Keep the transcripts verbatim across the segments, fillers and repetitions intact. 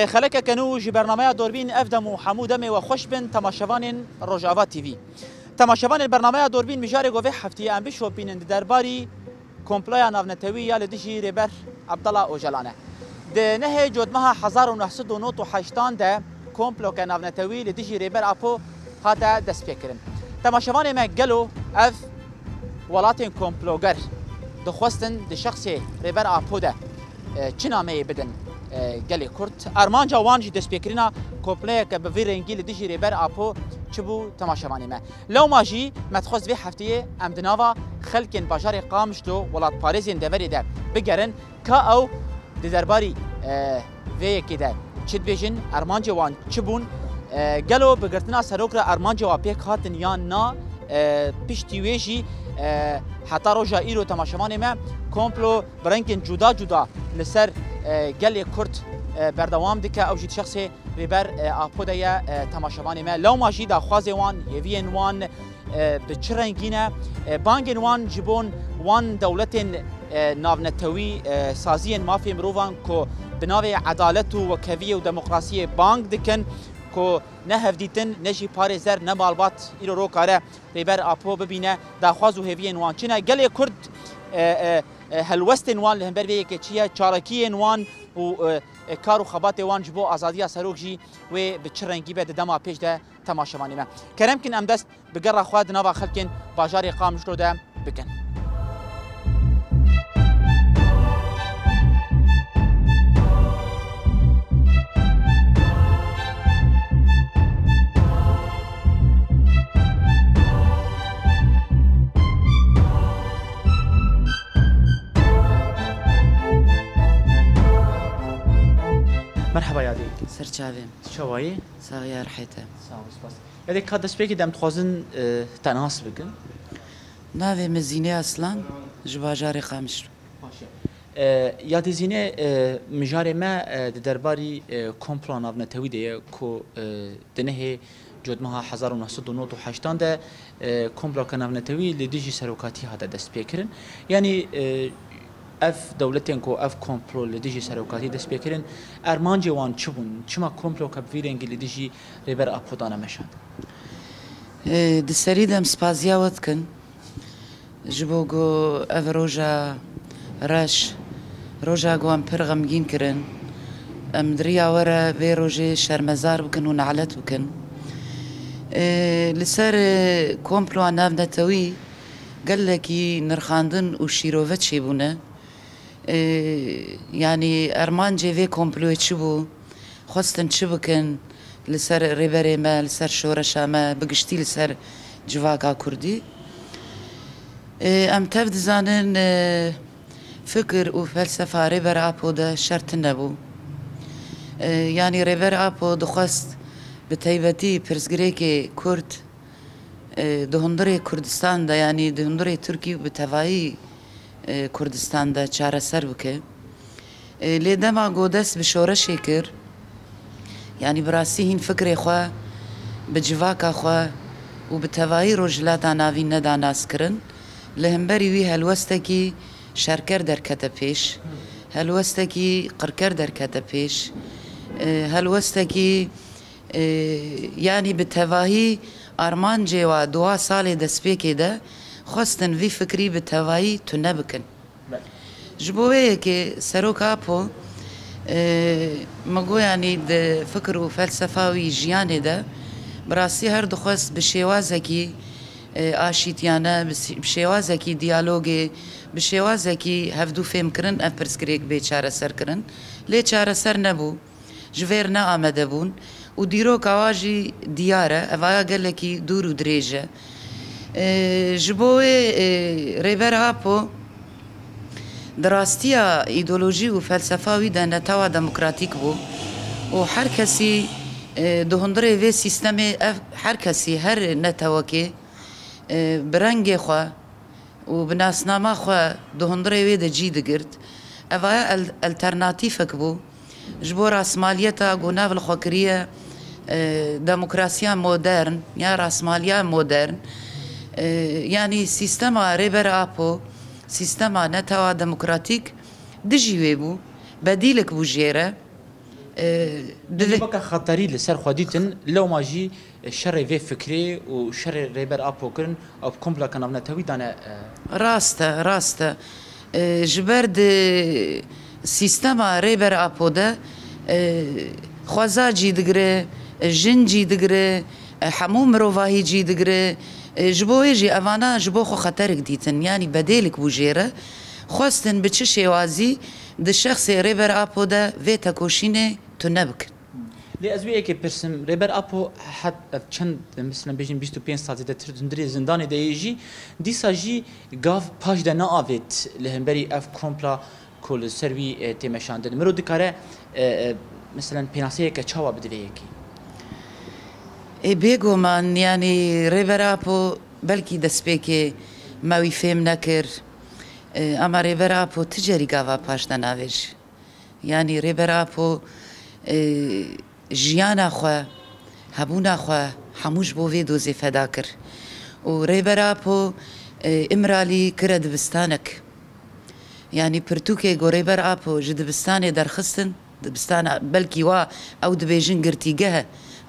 Xelekeke nû ji bernameya Dorbîn, ev dem û hemû demê we xweş bin, temaşevanên Rojava T V. Temaşevanên bernameya Dorbîn, mijarê ku vê heftiyê em bişopînin di derbarî komploya navnetewî ya li dijî Rêber Abdullah Ocalan e. Di nehê Cotmeha hezar û neh sed û nod û heştan de komploke navnetewî li dijî Rêber Apo hate destpêkirin. Temaşevanê me, gelo ev welatên komploger dixwestin di şexsê Rêber Apo de, e, çi nameyê bidin, e, gelê Kurd? Armanca wan ji destpêkirina komployeke bi vî rengî li dijî Rêber Apo çi bû, temaşevanê me? Lewma jî me dixwest vê hefteyê em di nava xelkên bajarê Qamişlo, welatparêzên deverê de bigerin, ka ew di derbarî, e, vê yekê de çi dibêjin, armancê wan çi bûn? E, gelo bi girtina serok re armancê wan pêk hatin yan na? E, piştî wê jî, e, heta roja îro, temaşevanê me, komplo bi rengên cuda cuda li ser, e, gelê Kurd, e, berdewam dike. Ew jî di şexsê Rêber, e, Apo de ye, e, temaşevanê me. Lewma jî daxwazê wan, hêviyên wan, e, bi çi rengî ne? E, bangên wan ji bon wan dewletên, e, navnetewî, e, saziyên mafê mirovan ku bi navê edalet û wekheviyê û demokrasiyê bang dikin, ku ne hevdîtin, ne jî parêzer, ne malbat îro ro kare Rêber Apo bibîne. Daxwaz û hêviyên wan çi ne? Gelê Kurd, e, e, e, helwestên wan li hember vê yekê çi ye? Çalakiyên wan û, e, e, kar û xebatê wan ji bo azadiya serok jî wê bi çi rengî be di dema pêş de, temaşevanê me? Kerem kin em dest bi gera xwe di nava xelkên bajarê Qamişlo de bikin. Merheba yadê. Ser çavê. Çawa yî? Saxiya rihê te. Sağ ol, spas. Yadê, ka destpêkê de em dixwazin, e, te nas bikin. Navê min Zînê Aslan, ji bajarê Qamişlo. Baş e. E, yadê Zînê, e, mijarê me, e, di derbarî, e, komploa navnetewî de ye ku, e, di nehê Cotmeha hezar û neh sed û nod û heştan de, e, komploke navnetewî li dijî serokatî hate destpêkirin. Yanî, e, ev dewletên ku ev komplo li dijî serokatî destpêkirin, ermancê wan çi bûn? Çima komploke bi vî rengî li dijî Rêber Apo dane meşand? E, di serî de em spaziya we dikin. Ji bo ku ev roja reş, roja ku em pir xemgîn kirin, em di riya we re vê rojê şermezar bikin û nalet bikin. Ê, li ser, ê, komploa navnetewî gelekî nirxandin û şîrove çêbûne. Ê, yanî ermancê vê komployê çi bû? Xwestin çi bikin li ser rêberê me, li ser şoreşa me, bi giştî li ser civaka kurdî? Ê, em tev dizanin, ê, fikir û felsefa Rêber Apo de şer tune bû. Ê, yanî Rêber Apo dixwest bi taybetî pirsgirêkê kurd, ê, di hundirê Kurdistan de, yanî di hundirê Tirkî û bi tevayî, ê, Kurdistan de çareser bike. Ê, lê dema ku dest bi şoreşê kir, yanî bi rastî hîn fikrê xwe bi civaka xwe û bi tevayî Rojhilata Navîn neda naskirin, li hemberî wî helwestekî şerker derkete pêş, helwestekî qirker derkete pêş, ê, helwestekî, ê, yanî bi tevahî armancê wa dua salê destpêkê de xwestin vî fikrî bi tevahî tune bikin. Ji bo wê yekê Serok Apo, e, me got, yanî di fikir û felsefa wî jiyanê de bi rastî her dixwest bi şêwazekî, e, aşîtiyane, bi sî-, bi şêwazekî diyalogê, bi şêwazekî hevdû fêmkirin ev pirsgirêk bê çareserkirin. Lê çareser nebû. Ji vêr neamede bûn û dîroka wa jî diyar e, evaya gelekî dûr û dirêj e. Ê, ji bo wê, ê, Rêber Apo di rastiya îdeolojî û felsefa wî de netewa demokratîk bû û her kesî, ê, di hundirê vê sîstemê ev her kesî, her netewekê, ê, bi rengê xwe, û bi nasnama xwe di hundirê wê de cî digirt. Evaya al-, alternatîfek bû ji bo rasmaliyeta ku nav li xwe kiriye, e, demokrasiya modern ya rasmaliya modern. E, yanî sîstema Rêber Apo, sîstema netewa demokratîk dijî wê bû, bedîlek bû jê re. E, Yanî divê weke xeterî li ser xwe dîtin, lewma jî şerê vê fikrê û şerê Rêber Apo kirin, ew bi kompleka navnetewî dane, e, Rast e, rast e. E, ji ber di sîstema Rêber Apo de, e, xweza cî digire, jin cî digire, e, hemû mirovahî cî digire. E, ji bo wê jî evana ji bo xwe xeterik dîtin, yanî bedêlik bû jê re. Xwestin bi çi şêwazî di şexsê Rêber Apo de vê tekoşînê tune bikin. Lê ez wê yekê pirsim, Rêber Apo het ev çend, mesela bêjin bîst û pênc sal zêdetir hundirê zindanê de yê jî, dîsa jî gav paş de neavêt li hemberî ev kompla ku li ser wî, e, tê meşandin. Miro dikare, e, e, mesela pênaseyeke çawa bide vê yekê? Ê, bêguman, yanî Rêber Apo belkî destpêkê me wî fêm nekir. E, ama Rêber Apo ti carî gava paş de navêj. Yanî Rêber Apo, e, jiyana xwe, hebûna xwe hemû ji bo vê dozê feda kir. Û Rêber Apo, e, Îmralî kire dibistanek. Yanî pirtûkê ku Rêber Apo ji dibistanê derxistin, dibistana belkî wa ew dibêjin girtîgeh e,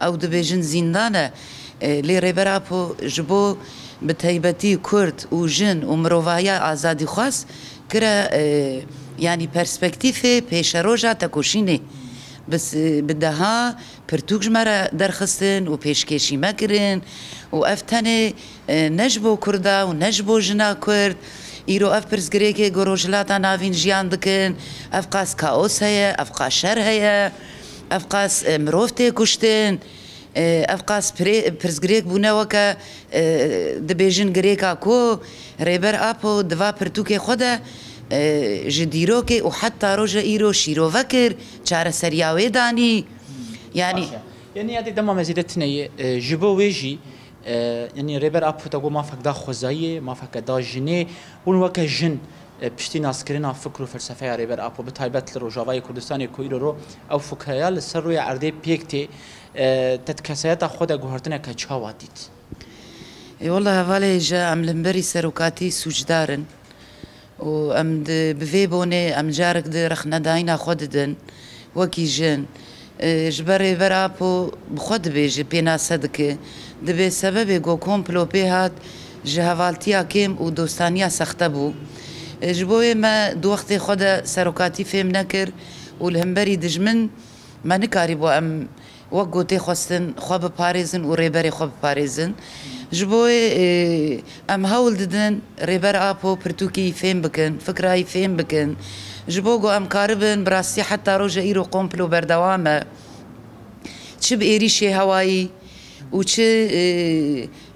ew dibêjin zîndan e. E, lê Rêber Apo ji bo bi taybetî Kurd û jin û mirovahiya azadîxwaz kire, e, yanî perspektîfê pêşeroja tekoşînê. Bi s-, bi deha pirtûk ji me re derxistin û pêşkêşî me kirin û ev tenê, e, ne ji bo Kurda û ne ji bo jina Kurd. Îro ev pirsgirêkê ku Rojhilata Navîn jiyan dikin, ev qas kaos heye, ev qas şer heye, ev qas, e, mirov tê kuştin. E, ev qas pirê-, pirsgirêk bûne weke, e, dibêjin girêka ku Rêber Apo di va pirtûkê xwe de, e, ji dîrokê û heta roja îro şîrove kir, çareseriya wê danî. Yanî Baş e. Yanî ya dê dema me zêde tune ye, e, ji bo wê jî, e, yanî Rêber Apo te got mafek da xwezayiyê, mafeke da jinê, hûn weke jin, e, piştî naskirina fikr û felsefeya Rêber Apo, bi taybet li Rojavayê Kurdistanê ku îro ro ew fikreya li ser rûyê erdê pêk tê, e, te di kesayeta xwe de guhertineke çawa dît? Ê wele hevalê hêja, em li hemberî serokatî sûcdar in û em di, bi vê bonê em carek di rexnedayîna xwe didin wekî jin. E, ji ber Rêber Apo bi xwe dibêje, pênase dike. Dibê sebebê ku komplo pê hat ji hevaltiya kêm û dostaniya sexte bû. E, ji bo wê me di wextê xwe de serokatî fêm nekir û li hemberî dijmin me nikarîbû em wek ku tê xwestin xwe biparêzin û rêberê xwe biparêzin. Ji bo wê, e, em hewl didin Rêber Apo pirtûkî fêm bikin, fikra wî fêm bikin. Ji bo ku em karibin bi rastî heta roja îro komplo berdewam e. Çi bi êrîşê hewayî û çi,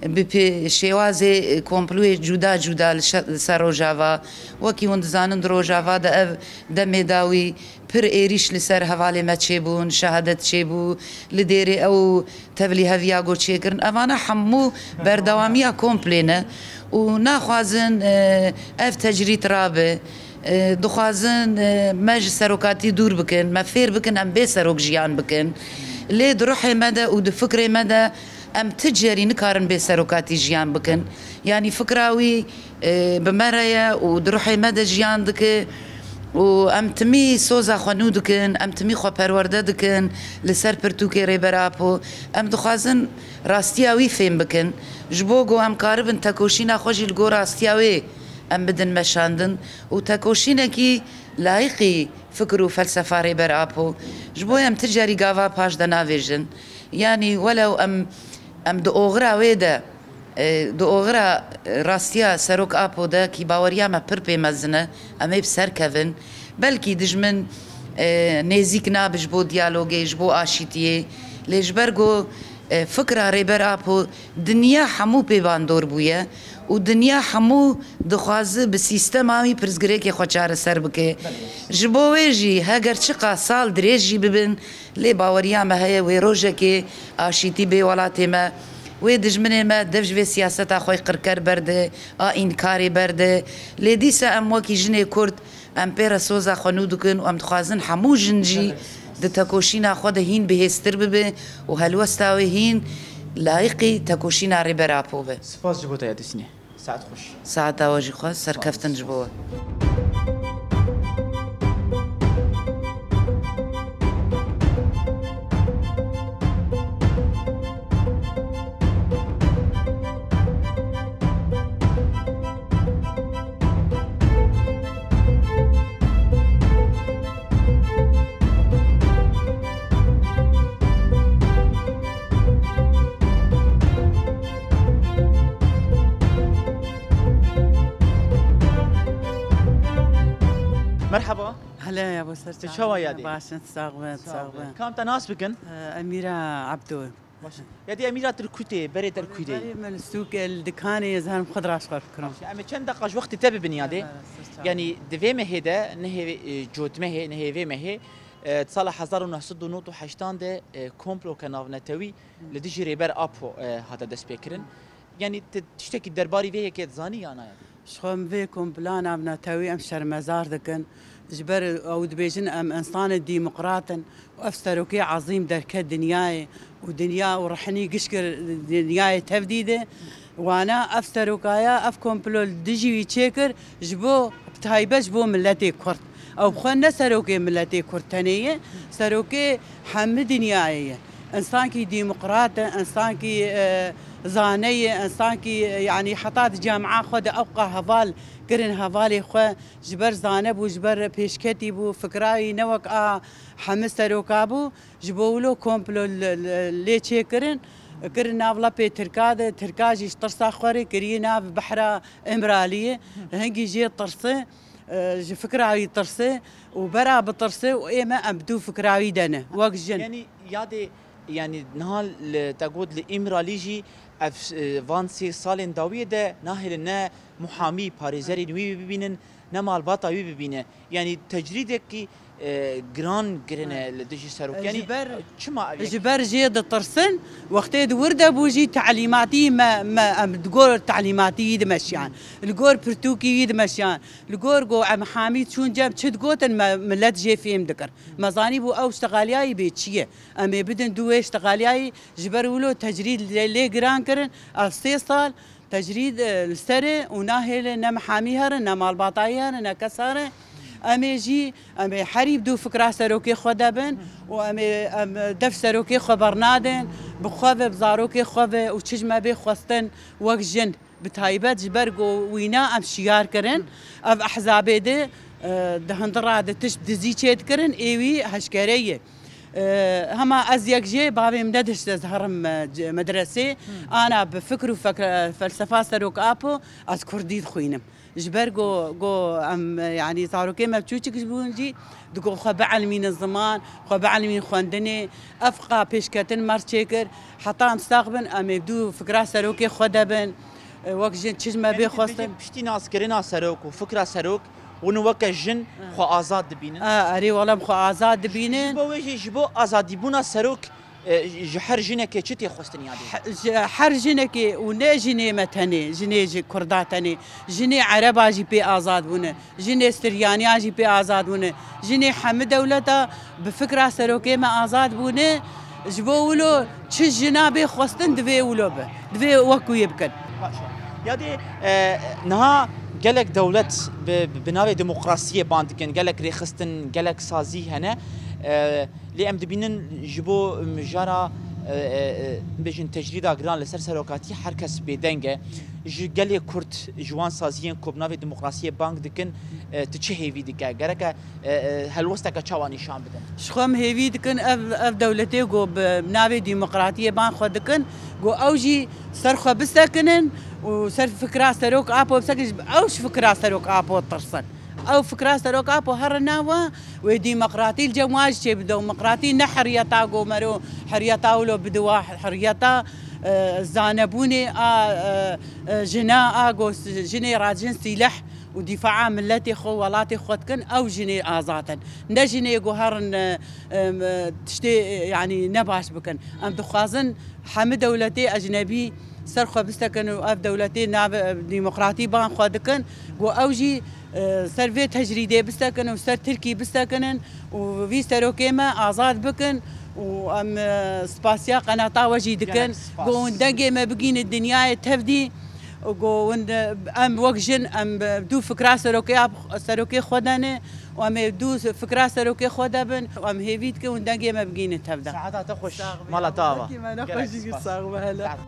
e, bi pê-, şêwazê, e, komployê cuda cuda li şe-, li ser Rojava, wekî hûn dizanin di Rojava de ev demê dawî pir êrîş li ser hevalê me çêbûn, şehadet çêbû, li dêrê ew tevlîheviya got çêkirin. Evana hemû berdewamiya komplê ne û naxwazin, e, ev tecrîd rabe. E, dixwazin, e, me ji serokatî dûr bikin, me fêr bikin em bê serok jiyan bikin. Lê di ruhê me de û di fikrê me de em ti carî nikarin bê serokatî jiyan bikin. Yanî fikra wî, e, bi me re ye û di ruhê me de jiyan dike û em timî soza xwe nû dikin, em timî xwe perwerde dikin li ser pirtûkê Rêber Apo. Em dixwazin rastiya wî fêm bikin. Ji bo ku em karibin tekoşîna xwe jî li gor rastiya wê em bidin meşandin û tekoşînekî layiqî fikir û felsefa Rêber Apo. Ji bo em ti carî gava paş de navêjin. Yanî welew em, em di oxira wê de, e, di oxira, e, rastiya Serok Apo de kî baweriya me pir pê mezin e, em ê bi ser kevin. Belkî dijmin, e, nêzîk nabe ji bo diyalogê, ji bo aşîtiyê. Lê ji ber ku, e, fikra Rêber Apo dinya hemû pê bandor bûye û dinya hemû dixwaze bi sîstema wî pirsgirêkê xwe çareser bike. Ji bo wê jî heger çiqas sal dirêj jî bibin, lê baweriya me heye wê rojekê aşîtî bê welatê me. Wê dijminê me dev ji vê siyaseta xwe qirker berde, a înkarê berde. Lê dîsa em wekî jinê Kurd, em pê re soza xwe nû dikin û em dixwazin hemû jin jî di tekoşîna xwe de hîn bihêztir bibe û helwesta wê hîn layiqî tekoşîna Rêber Apo be. Spas ji bo te ya Dîsnê. Saet xweş. Saeta we jî xweş, serkeftin ji bo we. Merhaba. Hele ya bo ser Tu çawa yadê? Baş in, sax bin, sax bin. Kam te nas bikin? Emîra Ebdo. Baş. Yadê Emîra, tu li ku tê, berê te li ku tê? Berê min li sûkê, li dikanê, ez herim xwe diraş xwe bikirim. Baş. Em ê çend deqa ji wextê te bibin yadê. Yanî di vê mehê de, nehê, e, cotmehê, nehê vê mehê, e, di sala hezar û neh sed û nod û heştan de, e, komploke navnetewî li dijî Rêber Apo, e, hate destpêkirin. Yanî tu tiştekî derbarî vê yekê dizanî ya na? Ji xwe em vê kompla navnetewî em şermezar dikin. Ji ber ew dibêjin em însanê demokrat in û ev serokê ezîm derket dinyayê û dinya û rehnî giş kir dinyayê tevdî de. Wana ev serokaya, ev komplo li dijî wî çêkir, ji bo, bi taybet ji bo miletê Kurd. Ew bi xwe ne serokê miletê Kurd tenê ye, serokê hemî dinyayê ye. Însankî demokrat e, însankî, e, zane ye, însankî, e, yanî heta di camia xwe de ewqa heval kirin, hevalê xwe ji ber zane bû, ji ber pêşketî bû, fikra wî ne wek a hemî seroka bû. Ji bo wilo komplo li, li, lê çêkirin, kirin nav lepê Tirka de, Tirka jî ji tirsa xwe rê kirî nav behra Îmraliyê. Hingî jê tirsi, e, ji fikra wî tirsi û bera bitirsi û ê me em bi dû fikra wî de ne, wek jin. Yanî yadê, yanî niha li, te got li Îmralî jî ev, e, van sê salên dawiyê de nahêlin ne muhamî, parêzerên wî bibînin, ne malbata wî bibîne. Yanî tecrîdekî, e, giran kirine li dijî serok. Yanî çima ev yek? Ji ber jê ditirsin, wextê di wir de bû jî telîmatî me, me, em di gor telîmatî wî dimeşiyan. Li gor pirtûkî wî dimeşiyan. Li gor go em hamî çûn cem çi digotin me, milet jê fêm dikir. Me zanîbû ew ştexaliyayî bê çi ye. Em ê bidin dû wê ştexaliyayî, ji ber wilo tecrîd lê, lê giran kirin. Ev sê sal tecrîd, e, li ser e û nahêle ne mihamî herin, ne malbatayî herin, ne kes herin. Em ê jî, em ê herî bi dû fikra serokê xwe de bin û em ê, em, dev serokê xwe bernadin, bi xwe ve, bi zarokê xwe ve û çi ji me bê xwestin wek jin. Bi taybet ji ber ku wîna em şiyar kirin, ev ehzabê de, e, di hindira de tişt dizî çê dikirin, ê wî heşkere ye. E, hema ez yek jê bavê min nedişt ez herim, e, c-, medresê, ana bi fikr û fek-, felsefa Serok Apo ez kurdî dixwînim. Ji ber ku, ku em, e, yanî zarokê me biçûçik ji bûn jî, digo xwe bielmînin ziman, xwe bielmînin xwendinê, ev qa pêşketin mer çêkir, heta em sax bin, em ê dû fikra serokê xwe de bin. E, wek jin çi ji me bê xwestin. Piştî naskirina serok û fikra serok, hûn weke jin xwe azad dibînin? E, erê, wele em xwe azad dibînin. Ji bo wê jî, ji bo azadîbûna serok, e, ji her jinekê çi tê xwestin yadê? He-, ji her jinekê û ne jinê me tenê, jinê ji Kurda tenê, jinê Ereba jî pê azad bûne. Jinê Siryaniya jî pê azad bûne. Jinê hemî dewleta bi fikra serokê me azad bûne. Ji bo wilo çi jina bê xwestin divê wilo be. Divê wek wê bikin. Baş e. Yadê, e, niha gelek dewlet bi, bi navê demokrasiyê ban dikin, gelek rêxistin, gelek sazî hene. E, Lê em dibînin ji bo mijara, e, e, e, bêjin tecrîda giran li ser serokatî her kes bêdeng e. Ji gelê Kurd, ji wan saziyên ku bi navê demokrasiyê bang dikin, e, tu çi hêvî dike? Gereke, e, e, helwesteke çawa nîşan bidin? Ji xwe em hêvî dikin ev, ev dewletê ku bi navê demokratiyê bang xwe dikin, ku ew jî ser xwe bisekinin û ser fikra Serok Apo bisekinin, ew ji fikra Serok Apo tirsin. Ew fikra Serok Apo herin nav we, wê demokratî li cem wan jî çêbe. Demokratî ne heriyeta ku mero, heriyeta wilo bidiwa, heriyeta, e, zanebûnê a, e, e, jina a ku s-, jinê racin sîleh û dîfaa miletê xwe, welatê xwe dikin, ew jinê azad in. Ne jinê ku herin, e, em, e, tiştê, e, yanî ne baş bikin. Em dixwazin hemî dewletê ecnebî ser xwe bisekin û ev dewletê nave, e, demokratî ban xwe dikin, ku ew jî e, ser vê tecrîdê bisekinin û ser Tirkî bisekinin û vî serokê me azad bikin û em, e, spasiya qenata we jî dikin. Gelek spas. Ku hûn dengê me bigînin dinyayê tevdî û ku hûn, e, em wek jin em, e, dû fikra serokê, serokê xwe de ne û em ê dû fikra serokê xwe de bin û em hêvî dikin hûn dengê me bigînin tevde. Saeta te xweş. Sağ ol. Mala te ava. Wekî me ne. Gelek xweş spas. Sağ ol, hele. Sağ ol.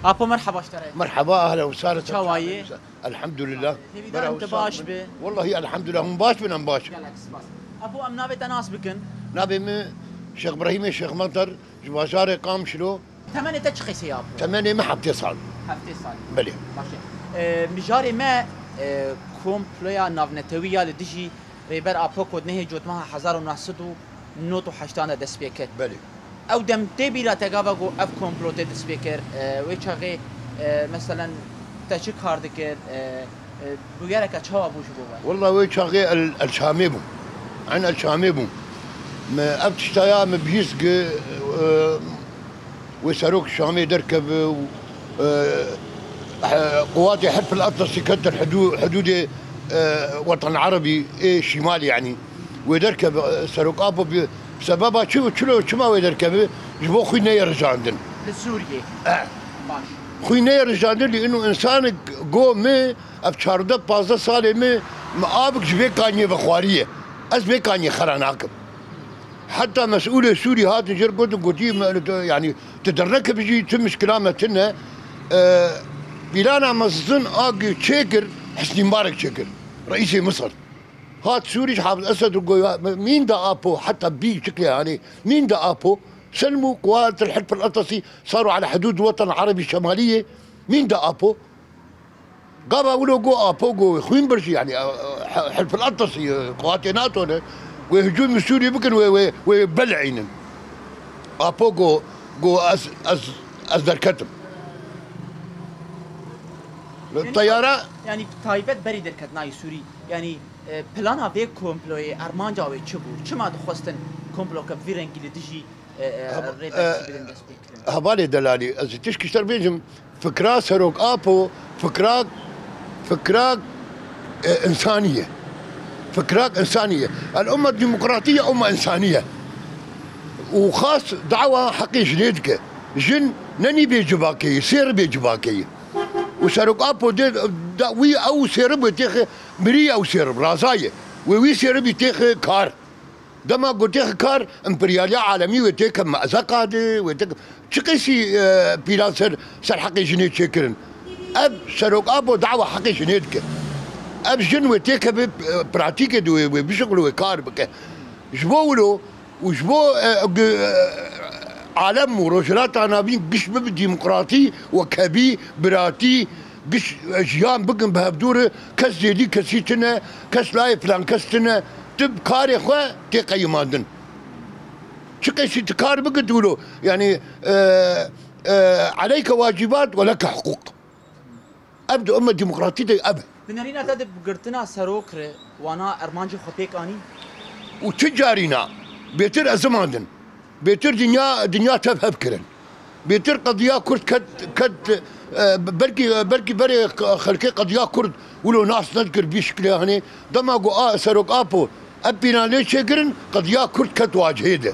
Apo, merheba ji te re. Merheba, ahlen we sahlen. Çawa yî? Elhamdulillah. Hêvîdar im tu baş bî. Wellahî elhamdulillah, hûn baş bin, em baş. Gelek spas. Apo, em navê te nas bikin? Navê min Şêx Îbrahîmê Şêx Meter, ji bajarê Qamişlo. Temenê te çi qîsê ye, Apo? Temenê min heftê sal. Heftê sal. Belê. Baş e. Ee, mijarê me, e, komploya navnetewî ya li dijî Rêber Apo ku di nehê Cotmeha hezar û neh sed û nod û heştan de dest pê kir. Belê. Ew dem tê bîra te gava ku ev komplo tê dest pê kir, e, wê çaxê, e, meselen te çi kar dikir, e, e, bûyereke çawa bû ji bo we? Walla wê çaxê el, el Şamê bûm. Eyn el Şamê bûm. Me ev tişta ya me bihîst ki, e, wê serok Şamê derkeve û, e, he, quwatê Hilf el Atlasî ketin hidû-, hidûdê, e, Weten Erebî ê Şîmalî, yanî wê derkeve, e, Serok Apo bi sebeba çi, çilo, çima wê derkeve? Ji bo xwînê yê rijandin. Li Sûriyê. E. Baş. Xwînê yê rijandin, lê ino însanek go min, ev çardeh pazdeh salê min, min avik ji vê kaniyê vexwariye. Ez vê kaniyê xera nakim. Heta mesûlê Sûrî hatin jêr gotin, gotî me, tu, yanî, tu dernekevî jî, tu mişkila me tune. E, pîlana mezin a çêkir, Hisnî Mubarek çêkir. Reîsê Misir. Hat Sûrî ji Hafiz Esed û goya, mînda Apo, heta bî çikê, yanî, mînda Apo, Selmû, quwat el Hilf el Atlasî, saru ala hudûd Weten Erebî Şemaliyê, mînda Apo. Gava wilo go Apo go xwîn birjî, yanî, e, e, Hilf el Atlasî, e, quwatê nato ne. Wê hicûm Sûrî bikin, wê, wê, wê bel'înin. Apo go, go ez, ez, ez derketim. Yanî, teyara yanî taybet berî derketina yî Sûrî, yanî, e, plana vê komployê, armanca wê çi bû? Çima dixwestin komploke bi vî rengî li dijî, e, e, Hab-, Rêber e, Sî bidin destpêkirin? Hevalê delalî, ez ê tişkî ji te re bêjim, fikra Serok Apo, fikra, fikra, e, însanî ye. Fikra însanî ye. El umma demokratî ye, umma însanî ye. Û xas dawa heqê jinê dike. Jin ne nîvê civakê ye, sê ribê civakê ye. Û Serok Apo dê, da, wî ew sê ribê têxe mirî ew sê rib, raza ye. Wê wî sê ribî têxe kar. Dema ku têxe kar, emperyaliya alemî wê têke mezeqa de, wê têke çi qesî, e, pîlan ser, ser heqê jinê çêkirin. Ev Serok Apo dawa heqê jinê dike. Ev jin wê têkeve, e, pratîkê de wê, wê bişuxile, wê kar bike. Ji bo wilo û ji bo, e, gi-, e, alem û Rojhilata Navîn giş bibe demokratî, wekhevî, biratî, giş, e, jiyan bikin bi hevdû re, kes zêdî kesî tune, kes layê filan kes tune, tu bi karê xwe tê qeyimandin. Çi qesî tu kar bikit wilo, yanî, e, e, eleyke wacîbat we leke hiqûq. Ev di ummet demokratî de ev e. Di nerîna te de bi girtina serok re wana ermancê xwe pêk anî? Û çi carîna bêtir ezimandin. Bêtir dinya, dinya tev hev kirin. Bêtir qediya Kurd ket, ket, e, belkî, belkî berê xelkê qediya Kurd wilo nas nedikir bî şikilê hanê. Dema ku a, Serok Apo ev pîlan lê çêkirin, qediya Kurd ket wacihê de.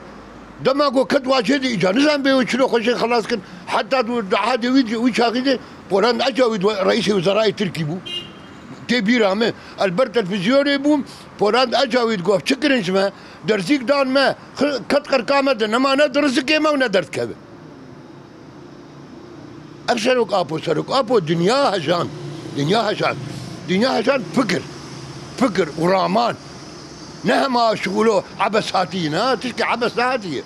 Dema ku ket wacihê de, îca nizan bê wê çilo xwe jê xelas kin. Heta du, di ehadê wî, wî çaxî de Poland Ecawîd we-, reîsê wizarayê Tirkî bû. Tê bîra min, el ber televîzyonê bûm, Poland Ecawîd got, çi kirin ji me? Derzîk dan me, xi-, ket qerka me de, nema ne di rizikê me û ne derdikeve. Ev Serok Apo, Serok Apo dinya hejan. Dinya hejan. Dinya hejan fikir. Fikir û raman. Ne hema şixulo ebes hatî, ne? Tişkî ebes nehatiye.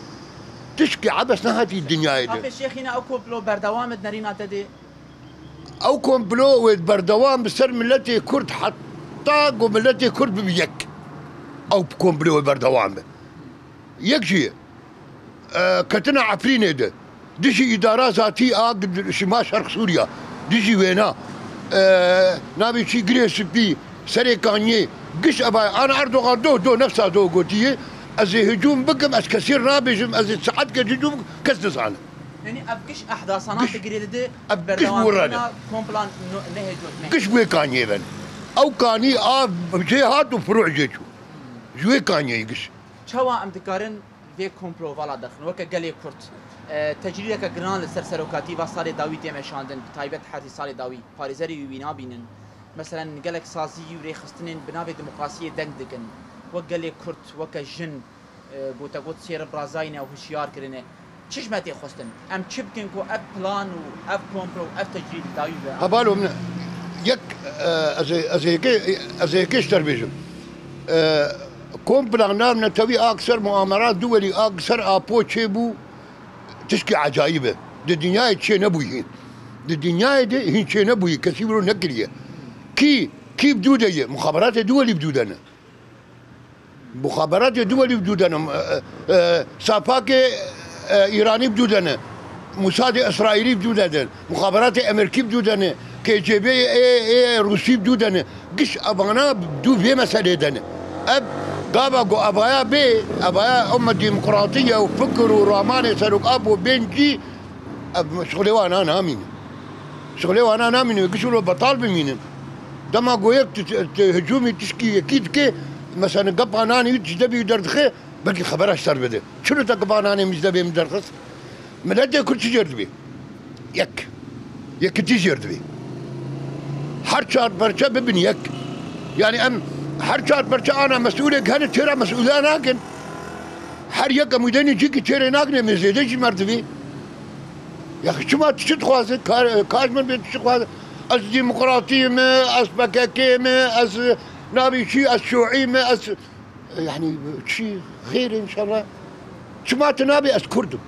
Tişkî ebes nehatiye dinyayê de. Apê Şêxîne, ew komplo berdewam e di nerîna te de? Ew komplo wê berdewam bi ser miletê Kurd heta ku miletê Kurd bibe yek. Ew komplo wê berdewam be. Yek jî, e, ketina Efrînê de, dijî îdara zatî a Şima Şerq Sûriya, dijî wêna, e, navê çî, Girê Spî, Serê Kanyê, giş eva, an Erdogan do, do, nefsa do gotiye, ez ê hicûm bikim, ez kesî nabêjim, ez ê saetke hicûm bikim, kes nizane. Yanî ev giş ehdasana digirê dide, ev giş berdewamkirina komplan no-, nehê Cotmehê. Giş wê kaniyê ben. Ew kanî a jê hat û firuh jê çû. Ji wê kaniyê giş. Çawa em dikarin vê komplo vala derxin? Weke gelê Kurd, e, tecrîdeke giran li ser serokatî va salê dawî tê meşandin, bi taybet herî salê dawî, parêzerê wî wî nabînin. Meselen, gelek sazî û rêxistinên bi navê demokrasiyê deng dikin. Wek gelê Kurd, weke jin, e, gotegot sê rib razayîne û hişyar kirine. Çi ji me tê xwestin? Em çi bikin ku ev plan û ev komplo û ev tecrîd dawî be? Hebalo min yek, e, ez ê, ez ê yekê, ez ê yekê ji te re bêjim. E, kompla navnetewî a ser muamera duwelî a ser Apo çêbû tişkî ecayîb e. Di dinyayê çê nebûyî hîn. Di dinyayê de hîn çê nebûyî, kesî wilo nekiriye. Kî, kî bi dû de ye? Muxaberatê duwelî bi dû de ne. Muxaberatê duwelî bi dû de ne. E, e, e, Sapakê, e, Îranî bi dû de ne. Musadê Îsraîlî bi dû de ne. Muxaberatê Amerîkî bi dû de ne. K G B ê, ê Rûsî bi dû de ne. Giş evana bi dû vê meselê de ne. Ev gava ku evaya bê, evaya ema demokratî ye û fikir û ramanê Serok Apo bên cî, ev şixulê wana namîne. Şixulê wana namîne, giş wilo betal bimînin. Dema ku yek tu, tu hicûmî tişkî yekî dike, mesela gepa nanê wî ji cebê wî derdixe, belkî xebera ji ser bide. Çilo te gepa nanê min ji cebê min derxist? Miletê Kurd çi jêr dibê? Yek. Yekitî jêr dibê. Her çar perçe bibin yek. Yani em her çar perçe ana mesûlek hene, çêra mesûla nakin. Her yek em wî denî cîkî çêrê nakin, em ê zêde jî merdivî. Ya çima tu çi dixwaze? Ka, ka ji min bê tu çi dixwaze? Ez demokratî me, ez P K K me, ez nabî çi, ez şûî me, ez, yani çi, xêr inşallah. Çima tu nabê ez Kurd im?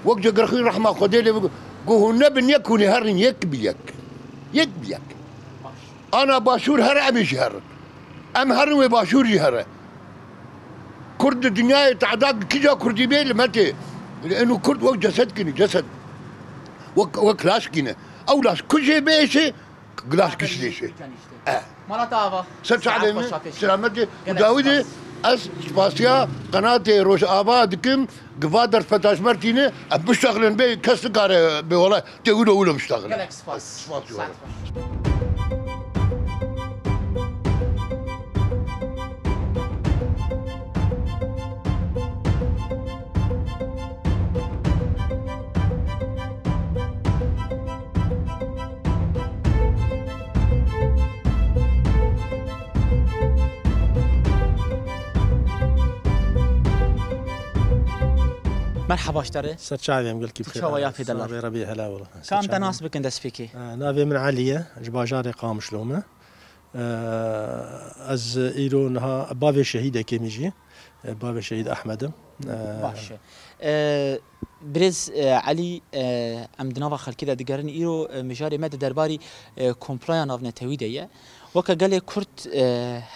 Wek Cegerxwîn rehma Xwedê lê bike, ku hûn nebin yek, hûn ê herin yek bi yek. Yek bi yek. Ana Başûr here, em ê jî herin. Em herin wê Başûr jî here. Kurd di dinyayê tehda kîja Kurdî bê li me tê. Lê eno Kurd wek cesedkî ne, cesed. Wek, wek laşkî ne. Ew laş ku jê biêşe, laş giş dêşe. Eh. Mala te ava. Ser çavê min, selamet ê. Û dawî de ez spasiya qenatê Rojava dikim, giva derfeta ji me re tîne, em biştexilin bê kes nikare bê wela. Tê wilo wilo biştexile. Gelek spas. Spas ji we re. Merhaba ji te re. Ser çavê em gelkî bixêr. Çawa ya fêdela. Sabê Rebî hela wela. Kam te nas bikin destpêkê? Navê min Elî ye, ji bajarê Qamişlo me. Ez îro niha bavê şehîdekê min jî, bavê şehîd Ehmed im. Baş e. Birêz Elî, em di nava xelkê de digerin. Îro mijarê me di derbarî komploya navnetewî de ye. Weke gelê Kurd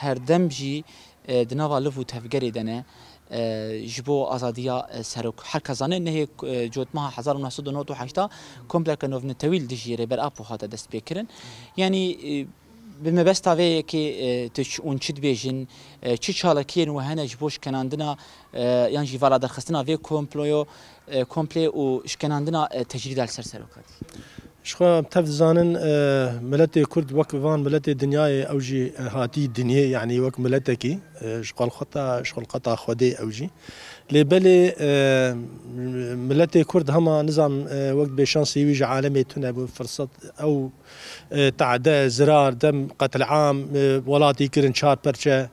herdem jî e, di nava liv û tevgerê de ne, e, ji bo azadiya, e, serok. Her kes zane nehê, e, cotmeha hezar û neh sed û nod û heşt a kompleke navnetewî li dijî Rêber Apo hate destpêkirin. Yanî, e, bi mebesta vê yekê, e, tu ç-, hûn çi dibêjin, e, çi çalakiyên we hene ji bo şikenandina, e, yan jî vala derxistina vê komployo, e, komplê û şikenandina, e, tecrîda li ser serokatî? Ji xwe em tev dizanin, e, miletê Kurd wek van miletê dinyayê ew jî, e, hatî dinyê, yanî wek miletekî, e, ji xelqeta, ji xelqeta Xwedê ew jî. Lê belê, e, miletê Kurd hema nizam, e, wek bê şansî wî ji alemê tune bû, firset ew, e, tade, zirar, dem, qetil'am, e, welatî kirin çar perçe.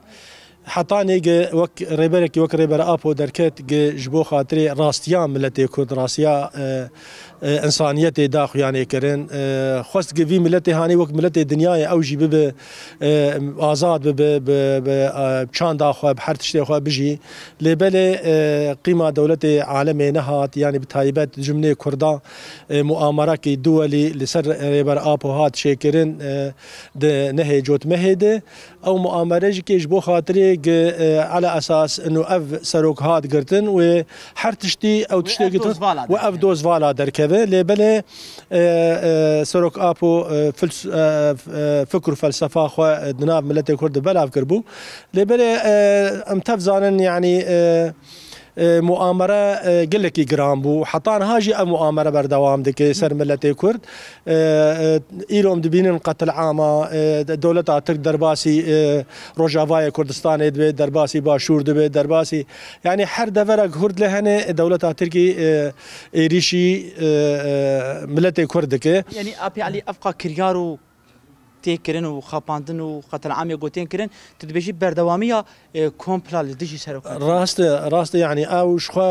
Hetanê gi wek rêberekî wek Rêber Apo derket gi ji bo xatirê rastiya miletê Kurd, rastiya, e, e, însaniyetê daxuyanê kirin. E, xwest gi vî miletê hanî wek miletê dinyayê ew jî bibe, e, azad bibe, bi, bi, e, çanda xwe, bi her tiştê xwe bijî. Lê belê, e, qîma dewletê alemê nehat, yanî bi taybet ji min ê Kurda, e, muamerekî duwelî li ser Rêber Apo hat çêkirin, e, di nehê cotmehê de. Ew muamere jî kê ji bo xatirê gi, e, ala esas inu ev serok hat girtin wê her tiştî ew tiştê girtin wê ev doz vala derkeve. Lê belê, e, e, Serok Apo, e, fils-, e, f-, e, fikr û felsefa xwe, e, di nav miletê Kurd de belav kiribû. Lê belê, e, em tev zanin, yanî, e, e, muamere, e, gelekî giran bû. Heta niha jî ev muamere berdewam dike ser miletê Kurd. E, e, îro em dibînin qetil'ama, e, de-, dewleta Tirk derbasî, e, Rojavayê Kurdistanê dibe, derbasî Başûr dibe, derbasî, yanî her deverek Kurd lê hene, e, dewleta Tirkî, e, êrîşî, e, e, miletê Kurd dike. Yanî Apê Elî, evqa kiryar û tê kirin û xapandin û qetelamê ku tên kirin, tu dibêjî berdewamiya, e, kompla li dijî serokatiyê. Rast e, rast e, yanî ew ji xwe,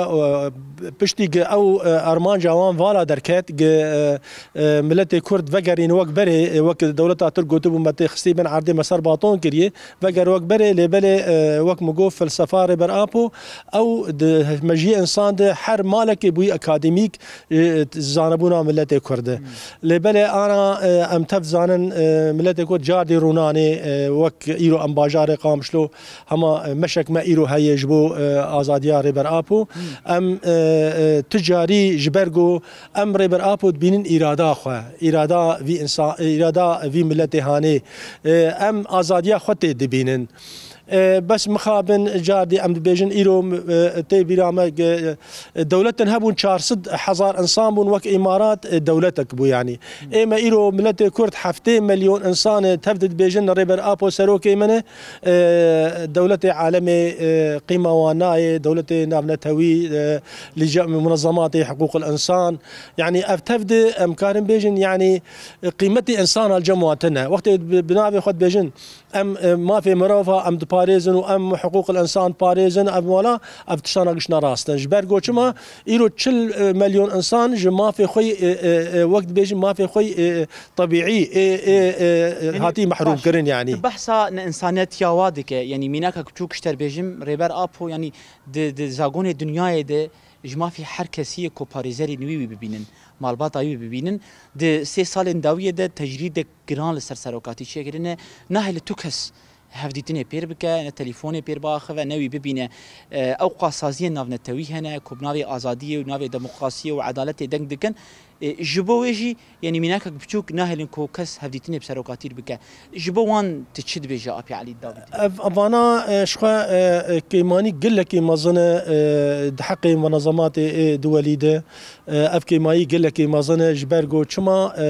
e, piştî ku ew, e, armanca wan vala derket, ku, e, e, miletê Kurd vegerîn wek berê, e, wek dewleta Tirk gotibû, me tê xistî bin erdê, me ser baton kiriye, veger wek berê, lê belê, e, wek min got, felsefa Rêber Apo, ew di mejiyê însan de her malekê bûyî akademîk, e, zanebûna miletê Kurd e. Hmm. Lê belê ana, e, em tev zanin, e, miletê Kurd cardî rûnanê, e, wek îro em bajarê Qamişlo, hema, e, meşek me îro heye ji bo, e, azadiya Rêber Apo. Hmm. Em, e, e, tu carî ji ber ku em Rêber Apo dibînin îrada xwe, îrada vî însan, îrada vî miletê hanê. E, em azadiya xwe tê dibînin. E, bes mixabin cardî em dibêjin îro, e, tê bîra me, e, dewletin hebûn çar sed hezar însan bûn wek îmarat, e, dewletek bû yanî. Ê me îro miletê Kurd heftê milyon însan e, tev didibêjin Rêber Apo serokê me ne. E, dewletê alemê, e, qîma wan nayê, dewletê navnetewî, e, lîca-, munezematê hiqûqil însan. Yanî ev tev de em karin bêjin, yanî, e, qîmetê însan li cem wan tune. Wextê bi, bi navê xwe dibêjin, em, e, mafê mirova em diparêzin û em hiqûqil însan diparêzin, ev wala, ev tiştana giş ne rast in. Ji ber ku çima îro çil, e, milyon însan ji mafê xwe, e, e, e, wek dibêjin mafê xwe, e, e, tebîî, ê, ê, ê, ê, Yanî, hatî mehrûm baş. Kirin, yanî. Tu behsa ne însaniyetiya wa dike, yanî mînakek biçûk ji te bêjim, Rêber Apo, yanî di, di zagonê dinyayê de ji mafê her kesî yê ku parêzerên wî wî bibînin, malbata wî bibînin, di sê salên dawiyê de tecrîdek giran li ser serokatî çêkirine, nahêle tu kes hevdîtinê pêr bike, ne telîfonê pêr biaxive, ne wî bibîne. E, ew qasaziyên navnetewî hene ku bi navê azadiyê û navê demokrasiyê û edaletê deng dikin. E, ji bo wê jî, yanî mînakek biçûk nahêlin ku kes hevdîtinê bi serokatî bike. Ji bo wan tu çi dibêje Apê Elî Dawîdî? Ev, evana, e, ji xwe, e, e, kêmanî gelekî mezin e, e, di heqê munezematê ê duwelî de. E, ev kêmayî gelekî mezin e, ji ber ku çima, e,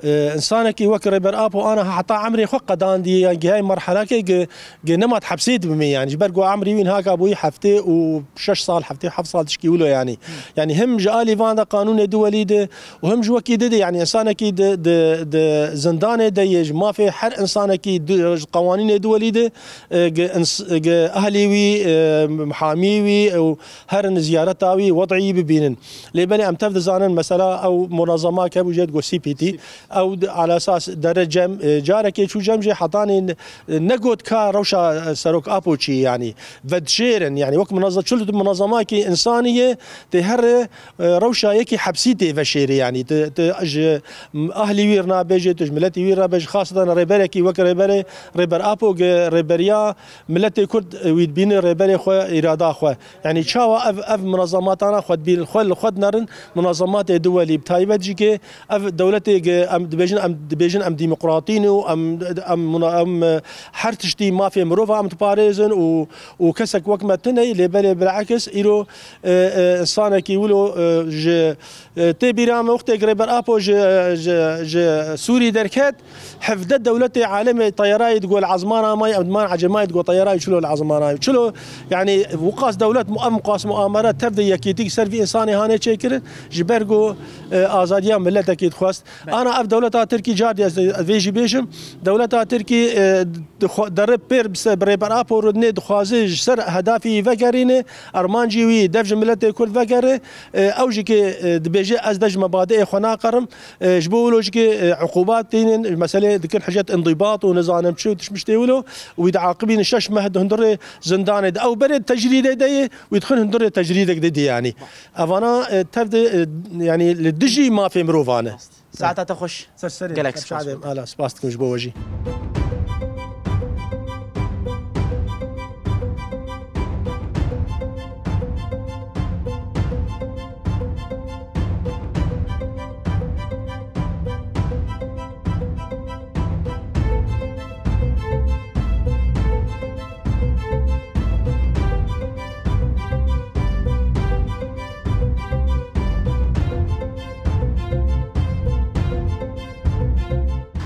e, însanekî wek Rêber Apo ana heta emrê xwe qedandî, yan gihayê merhelekê gi, gi nema di hepsê dibimê, yanî ji ber ku emrî wî niha ka bûyî heftê û şeş sal, heftê û heft sal tişkî wilo yanî. Yanî him ji alî van de qanûnê duwelî de û him ji wekî didê, yanî însanekî di, di, di zindanê de yê, ji mafê her însanekî du, ji qewanînê duwelî de, e, gi ins-, gi ehlî wî, e, mihamî wî û herin ziyareta wî, wed'î bibînin. Lê belê em tev dizanin, mesela ew munezema ke bû jê digot C P T, ew di, ala esas dere cem, e, carekê çû cem jê hetanî n-, negot ka rewşa, e, Serok Apo çi ye, yanî vedişêrin, yanî wek munezze-, çil tu munezemakî însanî ye, tê here, e, rewşa yekî hepsî tê veşêrê, yanî tu, tu ji m-, ahlî wî re nabêjê, tu ji miletî wî re nabêjê, xaseten rêberekî wek rêberê, Rêber Apo gi rêberiya miletê Kurd, e, wî dibîne rêberê xwe, îrada xwe. Yanî çawa ev, ev munezematana xwe dibînin, xwe li xwe dinerin, munezematê duwelî, bi taybet jî ke ev dewletê ke em dibêjin, em dibêjin em demokratî ne û em, em muna-, em, e, her tiştî mafê mirova em diparêzin û, û kesek wek me tune ye, lê belê bilakis îro, e, e, insanekî wilo, e, ji, e, tê bîra me wextê Rêber Apo ji, ji, ji Sûrî derket, hevdeh dewletê alemê teyarayê digot li ezmana me ye, em diman ecema ye digot teyarayê çilo li ezmana me ye. Çilo, yanî, wiqas dewlet mu-, em wiqas muamere tev de yekîtî ser vî însanê hane çêkirin, ji ber ku, e, azadiya miletekî dixwest. Belê. Ana ev dewleta Tirkî car diye ez, ez vê jî bêjim. Dewleta Tirkî, e, dixwa-, dere pêr bi se-, bi Rêber Apo re dinê dixwaze ji ser hedafî vegerîne, armancî wî dev ji miletê Kurd vegere, e, ew jî ke, e, dibêje ez dev ji mebadiê xwe naqerim. E, ji bo wilo jî ke, e, uqubat tînin, meselê dikin hicet indibat û nizanim çi û tişmiştê wilo, wî diaqibînin şeş meh di hundirê zindanê de. Ew berê tecrîdê de ye, wî dixin hundirê tecrîdek de dî yanî. Evana, e, tev de, e, yanî li dijî mafê mirovan e. Saeta te xweş. Ser serê. Gelek spas. Ala, spas dikim ji bo we jî.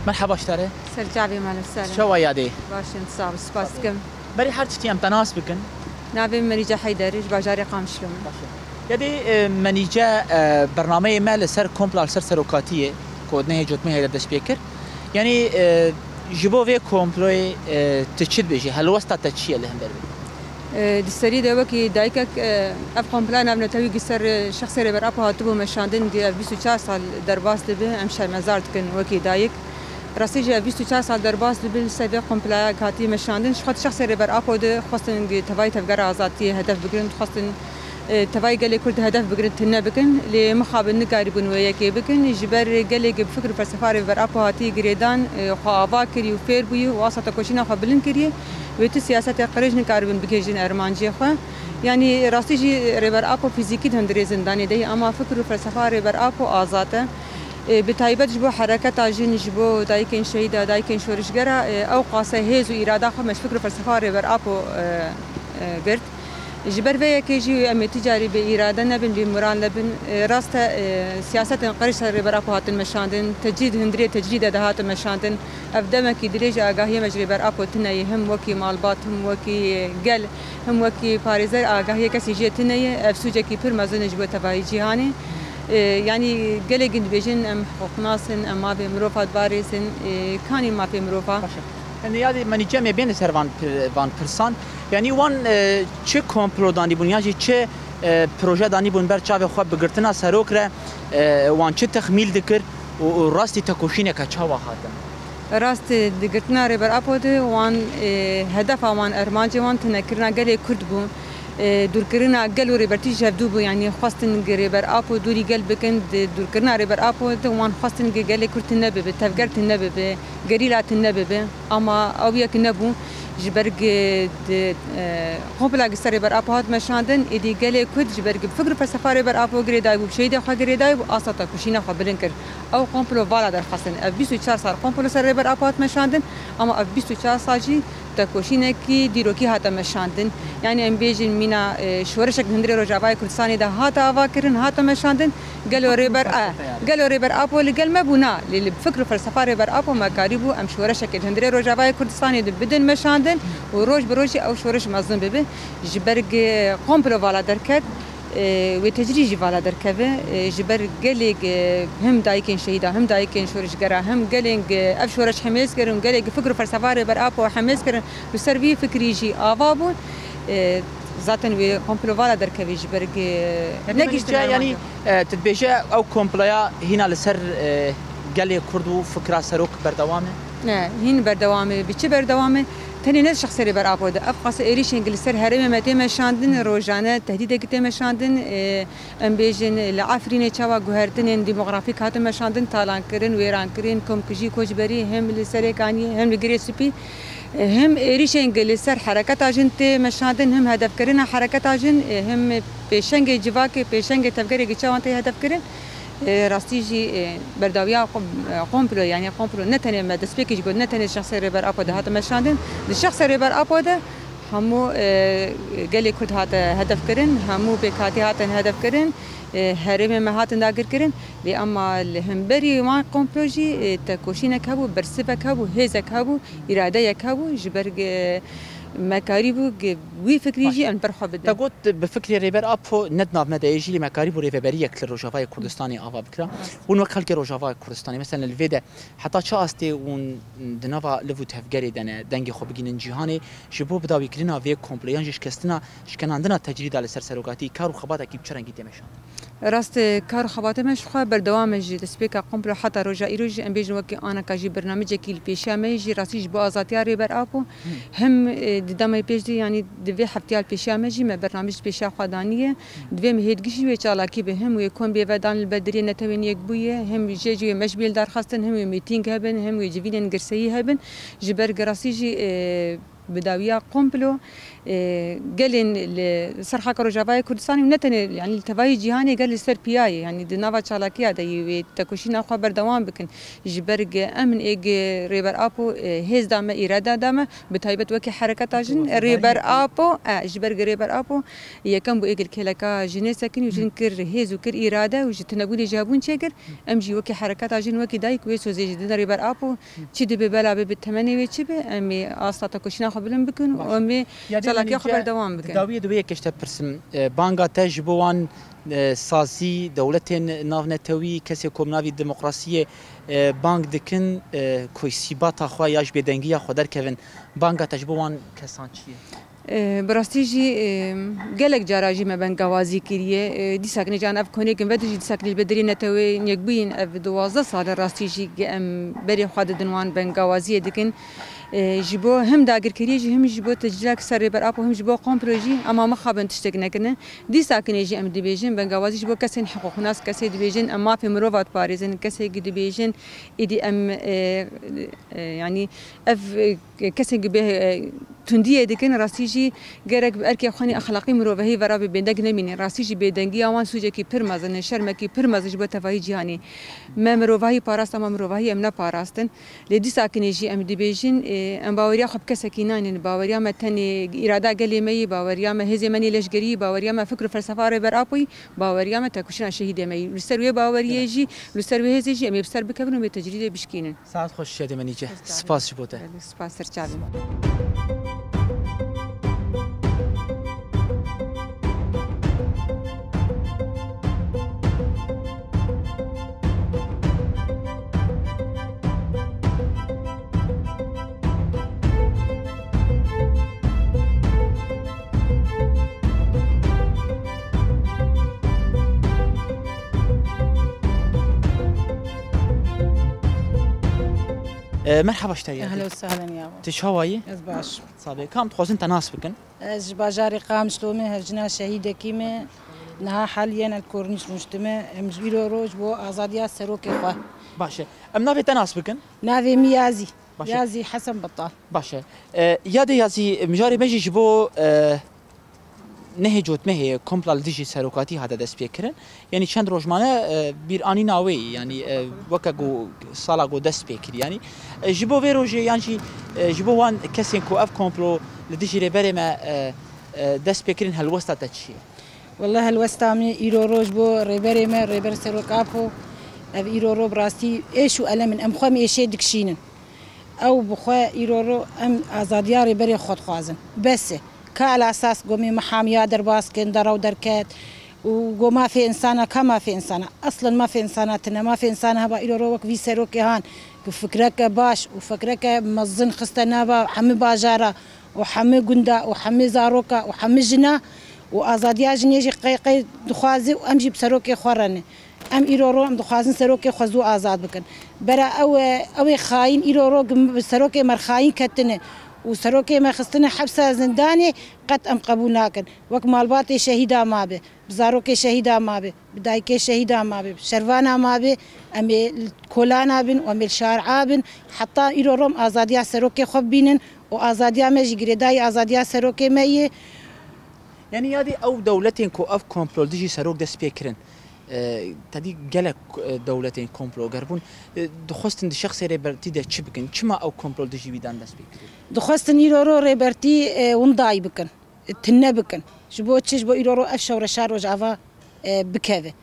Merheba ji te re. Ser çavê me li ser. Çawa yadê? Baş in, sağ ol, spas dikim. Berî her tiştî em te nas bikin. Navê min Menîce Heyder, ji bajarê Qamişlo me. Baş e. Yadê, e, Menîce, e, bernameyê me li ser kompla li ser serokatiyê, ku nehê cotmehê de dest pê kir. Yanî, e, ji bo vê komployê, e, tu çi dibêjî? Helwesta te çi ye li hember vê? E, di serî de wekî dayikek, e, ev komploya navnetewî gi ser, e, şexsê Rêber Apo hatibû meşandin, gi ev bîst û çar sal derbas dibe, em şermezar dikin wekî dayik. Rastî jî ev bîst û çar sal derbas dibe, li ser vê komploya hatiye meşandin. Ji xwe di şexsê Rêber Apo de xwestin gi tevayî tevgera azadiyê hedef bigirin, dixwestin e, tevayî gelê Kurd hedef bigirin, tune bikin, lê mixabin nikarîbûn wê yekê bikin. Ji ber gelê gi bi fikr û felsefa Rêber Apo hatî girêdan, e, xwe ava kirî û fêr bûyî û asta tekoşîna xwe bilind kiriye, wê tu siyasetê qirêj nikaribin bigihêjin ermanciyê xwe. Yanî rastî jî Rêber Apo fîzîkî di hundirê zindanê de ye, ama fikr û felsefa Rêber Apo azad e. E, bi taybet ji bo hereketa jin, ji bo dayikên şehîda, dayikên şorişgera, e, ew qase hêz û îrada xwe me ji fikr û felsefa Rêber Apo, e, e, girt. Ji ber vê yekê jî em ê ti carî bê îrade nebin, bê moral nebin. E, rast e, e, siyasetên qirêj ser Rêber Apo hatin meşandin, tecrîd hundirê tecrîde de hatin meşandin. Ev demekî dirêj e, agahiyê me ji Rêber Apo tune ye, him wekî malbat, him wekî gel, him wekî parêzer agahiyê kesî jê tune ye. Ev sûcekî pir mezin e ji bo tevahî cîhanê. E, yanî gelek din dibêjin em hiqûqnas in, em mafê mirova diparêzin. E, kanî mafê mirova? Baş e. Niyadî Menîce, em ê bên li ser van pir-, van pirsan. Yanî wan, e, çi komplo danîbûn yan jî çi, e, proje danîbûn ber çavê xwe bi girtina serok re, e, wan çi texmîl dikir û, û rastî tekoşîneke çawa hatin? Rast, e, di girtina Rêber Apo de wan, e, hedefa wan, ermancê wan tunekirina gelê Kurd bû. E, dûrkirina gel û rêbertî ji hevdû bû, yanî xwestin gi Rêber Apo dûrî gel bikin, di dûrkirina Rêber Apo de wan xwestin gi gelê Kurd tune bibe, tevger tune bibe, gerîla tune bibe. Ama ew yek nebû. Ji ber gi di, e, kompla gi ser Rêber Apo hat meşandin, êdî gelê Kurd ji ber gi fikr û felsefa Rêber Apo girêdayî bû, bi şehîdê xwe girêdayî bû, asta tekoşîna xwe bilind kir. Ew komplo vala derxistin. Ev bîst û çar sal komplo ser Rêber Apo hat meşandin, ama ev bîst û çar sal jî tekoşînekî dîrokî hate meşandin. Yanî em bêjin mîna, e, şoreşek li hundirê Rojavayê Kurdistanê de hate avakirin, hate meşandin. Gelo Rêber, e, gelo Rêber Apo li gel me bû? Na, lê li fikr û felsefa Rêber Apo me karîbû em şoreşekê li hundirê Rojavayê Kurdistanê de bidin meşandin û roj bi rojî ew şoreş mezin bibe. Ji ber gi komplo vala derket, e, wê tecrîd jî vala derkeve. E, ji ber gelê gi him dayikên şehîda, him dayikên şorişgera, him gelên gi ev şoreş hemêz kirin, gelê gi fikr û felsefa Rêber Apo hemêz kirin, li ser vî fikrî jî ava bûn. E, zaten wê komplo vala derkevî ji ber gi Hemî ne Menîce, giştin yanî, e, tu dibêje ew komploya hîna li ser, e, gelê Kurd û fikra serok berdewam e? Ne, hîn berdewam e. Bi çi berdewam e? Tenê ne şexsê Rêber Apo de. Ev qase êrîşên gi li ser herêmê me tê meşandin, rojane tehdîdekî tê meşandin. E, em bêjin li Efrînê çawa guhertinên demografîk hatin meşandin, talankirin, wêrankirin, komkujî, koçberî, hem li Serêkaniyê, hem li Girê Spî. Him êrîşên gi li ser hereketa jin tê meşandin, him hedefkirina hereketa jin, him pêşengê civakê, pêşengê tevgerê gi çawan tê hedefkirin. Rastî jî berdawiya kom-, komplo, yanî komplo ne tenê me destpêkê jî got, ne tenê şexsê Rêber Apo de hate meşandin. Di şexsê Rêber Apo de hemû gelê Kurd hate hedefkirin, hemû pêkhatî hatin hedefkirin, herêmê me hatin dagirkirin. Lê ema li hemberî wan komplo jî, e, tekoşînek hebû, bersivek hebû, hêzek hebû, îradeyek hebû, ji ber, e, me karîbû, e, wî fikrî jî em li ber xwe bidin. Te got, bi fikrê Rêber Apo ne di nav me de ye jî, lê me karîbû rêveberiyek li Rojavayê Kurdistanê ava bikira. Rast. Hûn wek xelkê Rojavayê Kurdistanê, mesela li vê de heta çi astê hûn di nava liv û tevgerê de ne, dengê xwe bigihînin cîhanê, ji bo bidawîkirina vê komplo yan jî şikestina, şikenandina tecrîda li ser serokatî, kar û xebatekî bi çi rengî tê meşandin? Rast e, kar û xebatê me ji xwe berdewam e, ji destpêka komplo heta roja îro jî, em bêjin wekî aneka jî bernamicekî li pêşiya me ye jî, rastî ji bo azadiya Rêber Apo. Him, e, di demê pêş de, yanî di vê heftiya li pêşiya me jî me bernamij li pêşiya xwe daniye. Divê me hêdgî jî wê çalakî be, him wê kombê vedan li ber Deriyê Netewên Yekbûyî, him jê jî wê meşbîl darxistin, him wê mîtîng hebin, him wê civînên girseyî hebin. Ji ber girasî jî, e, bi dawiya komplo, e, gelên li ser xaka Rojavayê Kurdistanê û ne tenê, yanî li tevayî cîhanê gel li ser piya ye. Yanî di nava çalakiya de yê wê tekoşîna xwe berdewam bikin. Ji ber gi em in ê gi Rêber Apo, e, hêz da me, îrada da me, bi taybet wekî hereketa jin, Rêber Apo, e, ji ber gi Rêber Apo yekem bû ê gi li kêleka jinê sekinî û jin kir hêz û kir îrade û ji tunebûnê jî hebûn çêkir. Em jî wekî hereketa jin, wekî dayik wê sozê jî didin Rêber Apo. Çi dibe bela be, bi temenê wê çi be, em ê asta tekoşîna xwe bilind bikin û em ê Çalakiya xwe berdewam bikin. Dawiyê di wê yekê ji te pirsim, e, banga te ji bo wan, e, sazî, dewletên navnetewî, kesê ku bi navî demokrasiyê, e, bang dikin, e, ku îsîbata xwe ya ji bêdengiya xwe derkevin, banga te ji bo wan kesan çi ye? E, bi rastî jî, e, gelek cara jî me bengawazî kiriye. E, dîsa kinê jî an ev konêkin ve dijî dîsa kinê ji ber derê netewên yekbûyîn ev duwazdeh sal e rastî jî em berê xwe didin wan bengawaziyê dikin. E, ji bo him dagirkeriyê jî him ji bo tecrîdek ser Rêber Apo him ji bo komplo jî ema mixabin tiştek nekirine. Dîsa kinê jî em dibêjin bengawazî ji bo kesên hiqûqnas, kesê dibêjin em mafê mirova diparêzin, kesê dibêjin êdî em, e, e, yanî ev, e, kesên ku bê, e, tundiyê dikin, rastî jî gerek bi erkê xwenî exlaqî mirovehî vera bi bêdeng nemînin. Rastî jî bêdengiya wan sûcekî pir mezin e, şermekî pir mezin ji bo tevahî cîhanî. Me mirovahî parast, ama mirovahî em neparastin. Lê dîsa kinê jî em dibêjin, e, em baweriya xwe bi kesekî naynin. Baweriya me tenê îrada gelê me yî, baweriya me hêzê me nê leşgerî yî, baweriya me fikr û felsefa Rêber Apo yî, baweriya me têkoşîna şehîdê me yî. Li ser wê baweriyê jî, li ser wê hêzê jî em ê bi ser bikevin û em ê tecrîdê bişkînin. Saet xweş Şadê Menîce. Spas ji bo te. Belê, spas, ser çavê me. E, merhaba ji te ya. Ehlen we sehlen ya. Tu çawa yî? Ez baş. Sabe, kam dixwazin te nas bikin? Ez ji bajarê Qamişlo me, hevjina şehîdekî me. Niha haliyen li Kornîş rûniştime. Em ji îro roj bo azadiya serokê xwe. Baş e. Em navê te nas bikin? Navê min Yazî. Baş e. Yazî Hesen Betal. Baş e. E, Yadê Yazî, mijarê me jî ji bo, e, nehê cotmehê kompla li dijî serokatî hate destpêkirin. Yanî çend roj mane, e, bîranîna wê yî, yanî, e, weke ku sala ku dest pê kir. Yanî, e, ji bo vê rojê yan jî, e, ji bo wan kesên ku ev komplo li dijî rêberê me, e, e, dest pê kirin, helwesta te çi ye? Wele helwesta min îro roj bo rêberê me, Rêber Serok Apo, ev îro ro bi rastî êş û elem in. Em xwe em êşê dikişînin. Ew bi xwe îro ro em azadiya rêberê xwe dixwazin. Bes e. Ka el esas gomê me hamiya derbas kin, derew derket û go mafê insana, ka mafê insana? Eslen mafê insana tine. Mafê insana heba îro ro wek vî serokê han ku fikreke baş û fikreke mezin xiste nava hemî bajara û hemî gunda û hemî zaroka û hemî jina û azadiya jinê jî qey qey dixwaze û em jî bi serokê xwe re ne. Em îro ro em dixwazin serokê xwe zû azad bikin. Bera ew e, ew ê xayîn îro ro bi serokê me re xayîn ketine û serokê me xistine hepsa zindanê, qet em qebûl nakin. Wek malbatê şehîda mabe, bi zarokê şehîda mabe, bi dayikê şehîda mabe, bi şervana mabe, em ê li kolana bin û em ê li şar'a bin. Heta îro ro em azadiya serokê xwe bibînin û azadiya me jî girêdayî azadiya serokê me yê. Yanî Yadê, ew dewletên ku ev komplo li dijî serok dest pê kirin, e, tedî gelek, e, dewletên komploger bûn, e, dixwestin di şexsê Rêbertî de çi bikin? Çima ew komplo li dijî wî dan dest pê kirî? Dixwestin îro ro Rêbertî, e, windayî bikin, e, tune bikin. Ji bo çi? Ji bo îro ro ev şewreşa Rojava, e, bikeve.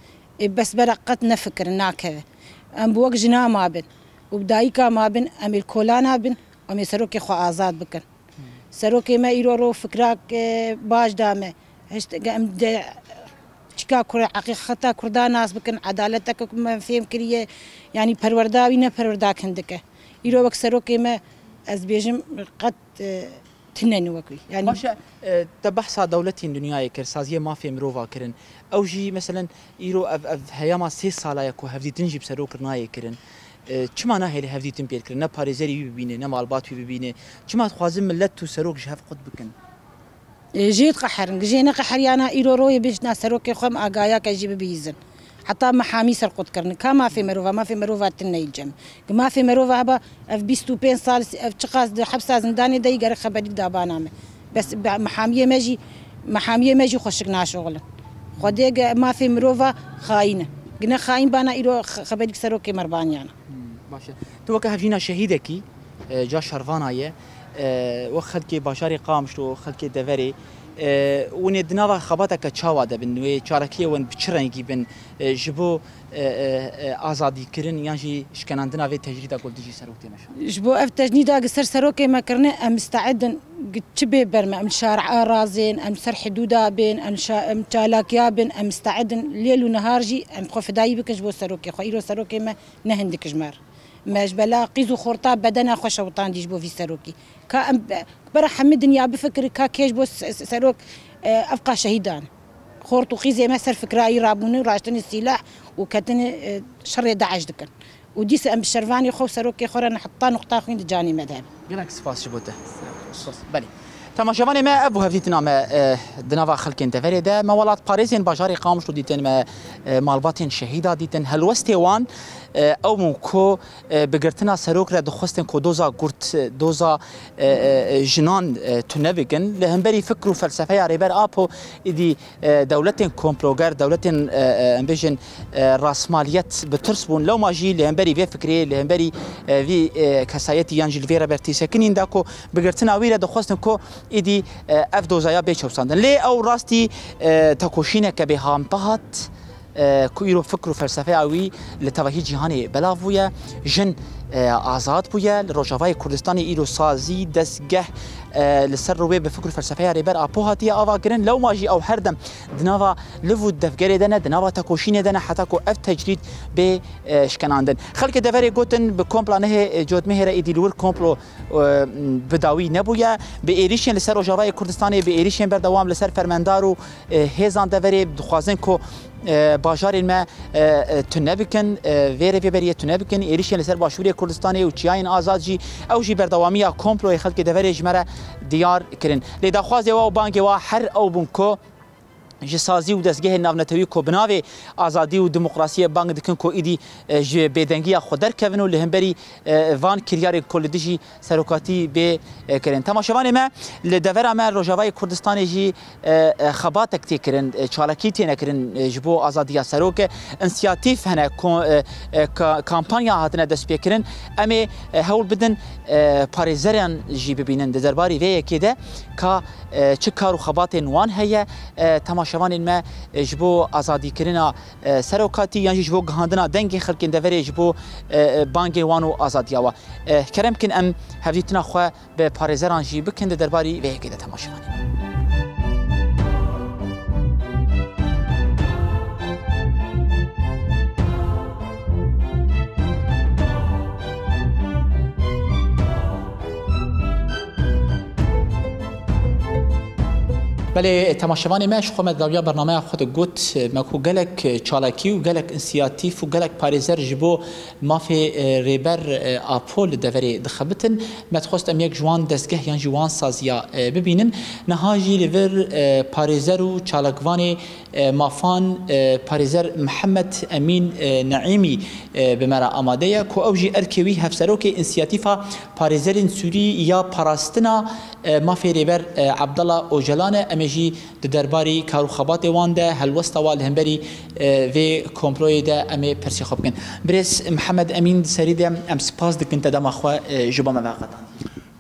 E, bes bera qet nefikirin, nakeve. Em bi wek jina mabin û bi dayika mabin, em ê li kolana bin, em ê serokê xwe azad bikin. Serokê me îro ro fikrak, e, baş da me. Hişt, em de çika Kur-, heqîqeta Kurda nas bikin, edaleteke ku me fêm kiriye, yanî perwerda wî ne perwerdak hindike. Îro wek serokê me, ez bêjim, qet, e, tune ne wek wî. Yanî baş e, e, te behsa dewletên dinyayê kir, saziyê mafê mirova kirin. Ew jî, meselen, îro ev, ev heyama sê sala ye ku hevdîtin jî bi serok re nayê kirin. E, çima nahêle hevdîtin pê kirin? Ne parêzerî wî bibîne, ne malbat wî bibîne. Çima dixwazin milet û serok ji hev qut bikin? E, jê diqeherin. Gijê neqeheriyana îro royê bêjna serokê xwe em agayake jî bibihîzin. Heta mehamî ser qut kirin. Ka mafê merova, mafê merova tune yî cem. Ki mafê merova heba ev bîst û pênc sal, ev çiqas di hepsa zindanê de yî gerek xeberî dabana me. Bes be-, mehamiyê me jî, mehamiyê me jî xweşik naşoxilin. Xwedê ge mafê mirova xayîn e. Gine xayîn bana îro xe-, xeberîk serokê me re baniyana. Hmm, baş e. Tu weke hevjîna şehîdekî, e, ca şervana ye, e, wek xelkê bajarê Qamişlo, xelkê deverê, E, hûn ê di nava xebateke çawa de bin? Wê çalakiyê wan bi çi rengî bin? E, ji bo, e, e, e, azadîkirin yan jî şkenandina vê tecrîda ku li dijî serok tê meşandin? Ji bo ev tecnîda gi ser serokê me kirine, em misteid in gi çi bê ber me. Em li şari'a razên, em li ser hidûda bên, em şa-, em çalakiya bin, em misteid in. Lêl û nehar jî em xwe fidayî bikin ji bo serokê xwe. Îro serokê me ne hindik ji me re. Me ji bela qîz û xorta bedena xwe şewitandî ji bo vî serokî. Ka em be-, bera hemî dinya bifikiri ka kê ji bo se-, se-, serok, e, evqa şehîdan. Xort û qîzê me ser fikra wî rabûne û raştine sîlah û ketine, e, şerê DAIŞ dikin. Û dîsa em bi şervanê xwe û serokê xwe re heta nuqta xwîn di canê me de hebe. Gelek spas ji bo te. Spas. Belê. Temaşevanê me, ev bû hevdîtina me, e, di nava xelkên deverê de. Me welatparêzên bajarê Qamişlo dîtin, me, e, malbatên şehîda dîtin. Helwestê wan, e, ew bûn ku, e, bi girtina serok re dixwestin ku doza gurt, e, doza, e, e, e, jinan, e, tune bikin. Li hemberî fikr û felsefeya Rêber Apo, îdî, e, dewletên komploger, dewletên, e, e, em bêjin, e, rasmaliyet bi tirs bûn. Lewma jî li hemberî vê fikrê, li hemberî, e, vî, e, kesayetî yan jî li vê Rêber tîsekinîn da ku bi girtina wî re dixwestin ku îdî, e, ev dozaya bê çewsandin. Lê ew rastî, e, tekoşîneke bê hampa hat, e, ku îro fikr û felsefeya wî li tevahî cîhanê belav bûye. Jin, e, azad bûye. Li Rojavayê Kurdistanê îro sazî, destgeh, e, li ser rûyê bi fikr û felsefeya Rêber Apo hatiye avakirin. Lewma jî ew her dem di nava liv û devgerê de ne, di nava tekoşînê de ne, heta ku ev tecrîd bê, e, şkenandin. Xelkê deverê gotin, bi kompla nehê, e, Cotmehê re êdî li wir komplo, e, bi dawî nebûye. Bi êrîşên li ser Rojavayê Kurdistanê, bi êrîşên berdewam li ser fermendar û, e, hêzan deverê dixwazin ku, e, bajarên me, e, e, tune bikin, e, vê rêveberiyê tune bikin. Êrîşên li ser Başûrê Kurdistanê û çiyayên azad jî, ew jî berdewamiya komployê xelkê deverê ji me re diyar kirin. Lê daxwazê wa û bangê wa her ew bûn ku ji sazî û dezgehên navnetewî ku bi navê azadî û demokrasiyê bang dikin ku îdî, e, ji bêdengiya xwe derkevin û li hemberî, e, van kiryarên ku li dijî serokatî bê, e, kirin. Temaşevanê me, li devera me Rojavayê Kurdistanê jî, e, e, xebatek tê kirin, e, çalakî têne kirin, e, ji bo azadiya serok. Însiyatîf hene, ko-, e, e, ka-, kampanya hatine destpêkirin. Em ê, e, hewl bidin, e, parêzeran jî bibînin di derbarî vê yekê de ka, e, çi kar û xebatên wan heye, e, temaşevanên me, e, ji bo azadîkirina, e, serokatî yan jî ji bo gihandina dengê xelkên deverê ji bo, e, e, bangê wan û azadiya wan. E, kerem kin em hevdîtina xwe bi parêzeran jî bikin di derbarî vê yekê de temaşevanê. Belê, temaşevanê me, ji xwe me dawiya bernameya xwe de got, me ku gelek çalakî û gelek însiyatîf û gelek parêzer ji bo mafê, e, Rêber, e, Apo li deverê dixebitin. Me dixwest em yek ji wan destgeh yan jî wan saziya, e, bibînin. Niha jî li vir, e, parêzer û çalakvanê, e, mafan, e, parêzer Mihemed Emîn, e, Neîmî, e, bi me re amade ye ku ew jî erkê wî hevserokê Însiyatîfa Parêzerên Sûrî ya Parastina, e, Mafê Rêber, e, Abdullah Ocalan e. Em ê jî di derbarî kar û xebatê wan de, helwesta wan li hemberî, e, vê komployê de em ê pirsê xwe bikin. Birêz Mihemed Emîn, di serî de em spas dikin te dema xwe, e, ji bo me veqetandî.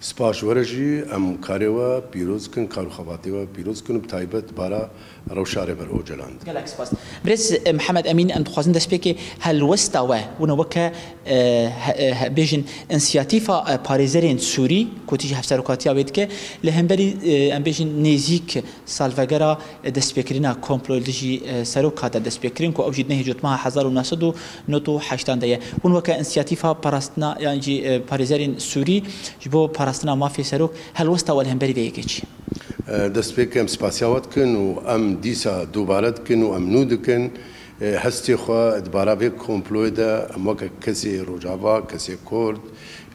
Spas ji we re jî, em karê we pîroz dikin, kar û xebatê we pîroz dikin û bi taybet bara rewşa Rêber Ocalan de. Gelek spas. Birêz, e, Mihemed Emîn, em dixwazin destpêkê helwesta we, wina weke, e, he-, e, he-, bêjin însiyatîfa, e, parêzerên Sûrî, ku tu jî hevserokatiya wê dike, li hemberî, e, em bêjin nêzîk salvegera destpêkirina komplo li dijî, e, serok hate destpêkirin, ku ew jî di nehê Cotmeha hezar û neh sed û nod û heştan de ye. Hûn weke însiyatîfa parastina, yan jî, e, parêzerên Sûrî ji bo parastina mafê serok helwesta we li hemberî vê yekê çi ye? E, destpêkê em spasiya we dikin û em dîsa dubare dikin û em nû dikin, e, hestê xwe di bara vê komployê de em weke kesê Rojava, kesê Kurd,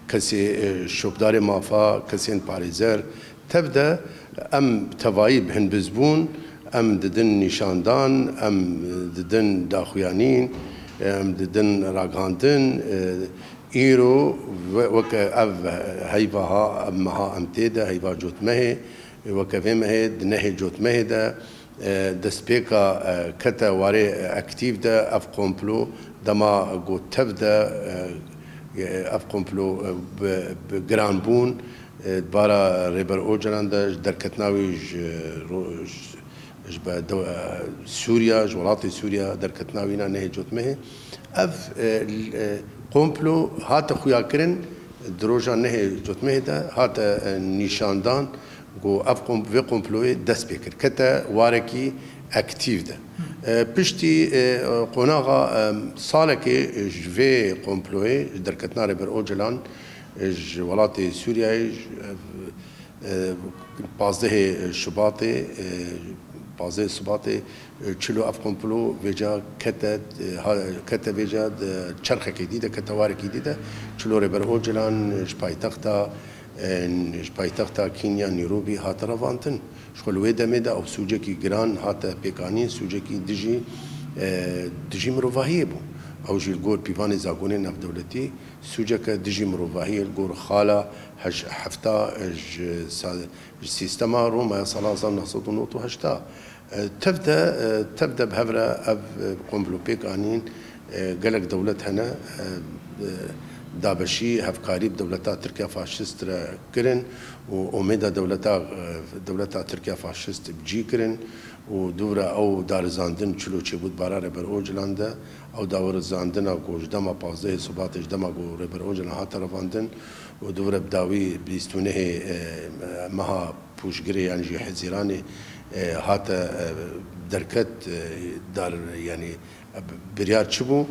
kesê, e, şopdarê mafa, kesên parêzer, tev de em tevayî bi hinbiz bûn, em didin nîşandan, em didin daxuyanîn, em didin ragihandin. E, îro we-, weke ev heyva ha, ev meha em tê de, heyva Cotmehê, weke vê mehê, di nehê Cotmehê de, e, destpêka, e, kete warê, e, aktîf de ev komplo dema got tev de, e, ev komplo, e, bi, bi giran bûn, Di bara Rêber Ocalan de ji derketina wî ji ro-, ji, ji be dew-, Sûriya, ji welatê Sûriya derketina wî na nehê cotmehê. Ev, e, l-, e, komplo hate xuyakirin di roja nehê cotmehê de hate, e, nîşandan ku ev kom-, vê komployê dest pê kir. Kete warekî aktîf de. E, piştî, e, qonaxa, e, salekê ji vê komployê, ji derketina Rêber Ocalan, e, ji welatê Sûriyeyê, ji, e, e, pazdehê Şubatê, e, pazdehê Şubatê, e, çilo ev komplo vêca kete, e, ha-, kete vêca di çerxekê dî de, kete warekî dî de, çilo Rêber Ocalan ji paytexta, e, ji paytexta Kenya Nairobi hate revandin. Ji xwe li wê demê de ew sûcekî giran hate pêkanîn, sûcekî dijî, e, dijî mirovahiyê bû. Ew jî li gor pîvanê zagonê navdewletî sûceke dijî mirovahiyê li gor xala hej-, hefta ji sa-, ji sîstema Roma ya sala hezar neh sed û nod û heşta. E, tev de, e, tev de bi hev re ev, e, komplo pêk anîn, e, gelek dewlet hene, e, e, dabeşî, hevkarî bi dewleta Tirkiya faşîst re kirin û omêda dewleta, e, dewleta Tirkiya faşîst bi cî kirin û dû re ew darizandin çilo çêbû di bara Rêber Ocalan de, ew darizandina ku ji dema pazdehê Sibatê, ji dema ku Rêber Ocalan hate revandin û dû re bi dawî bîst û nehê, e, meha Pûşgirê, yanî jî Hezîranê, e, hate, e, derket, e, dar, yanî, e, biryar çi bû?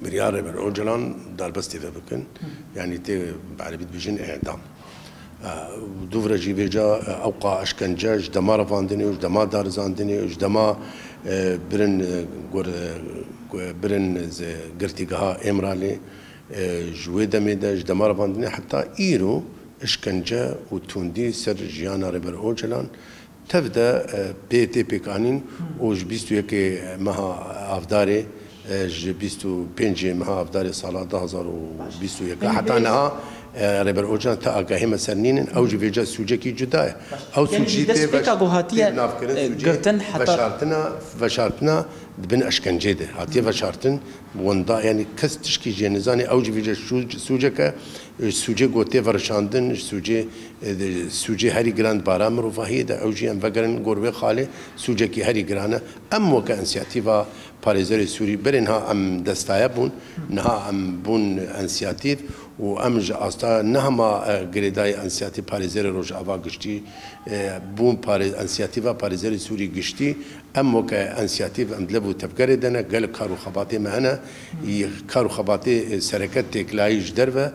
Biryar Rêber Ocalan darbestê ve bikin. Yanî tê bi erebî dibêjin îdam. E, dûvre jî vêca, e, ewqa eşkence ji dema revandinê û ji dema darizandinê û ji dema, e, birin, e, gor-, e, birin ze-, girtîgeha Êmralê, e, ji wê demê de ji dema revandinê heta îro işkence û tundî ser jiyana Rêber Ocalan tev de, e, pê tê pêkanîn û ji bîst û yekê meha Avdarê, e, ji bîst û pêncê meha Avdarê sala du hazar û bîst û yek heta niha, e, Rêber Ocalan te agahê me ser nînin, ew jî vêca sûcekî cuda ye. Ew Yanî sûcî tê destpêka veş-, ku hatiye, tê binavkirin e, sûcê girtin heta veşartina, veşartina di bin eşkencê de hatiye veşartin, wenda, yanî kes tişkî jê nizanê, ew jî vêca sûc-, sûceke, e, sûcê ku tê verişandin, sûcê, e, de, sûcê herî giran di bara mirovahiyê de, ew jî em vegerin gor wê xalê, sûcekî herî giran e. Em weke însiyatîva parêzerê Sûrî, berê niha em destaye bûn, niha em bûn însiyatîv û em ji asta ne hema, e, girêdayî însiyatîv parêzerê Rojava giştî, e, bûn pare-, însiyatîva parêzerê Sûrî giştî, em weke însiyatîv em di lev û tevgerê de ne, gelek kar û xebatê me hene. Î kar û xebatê, e, sereke têkilayî ji derve,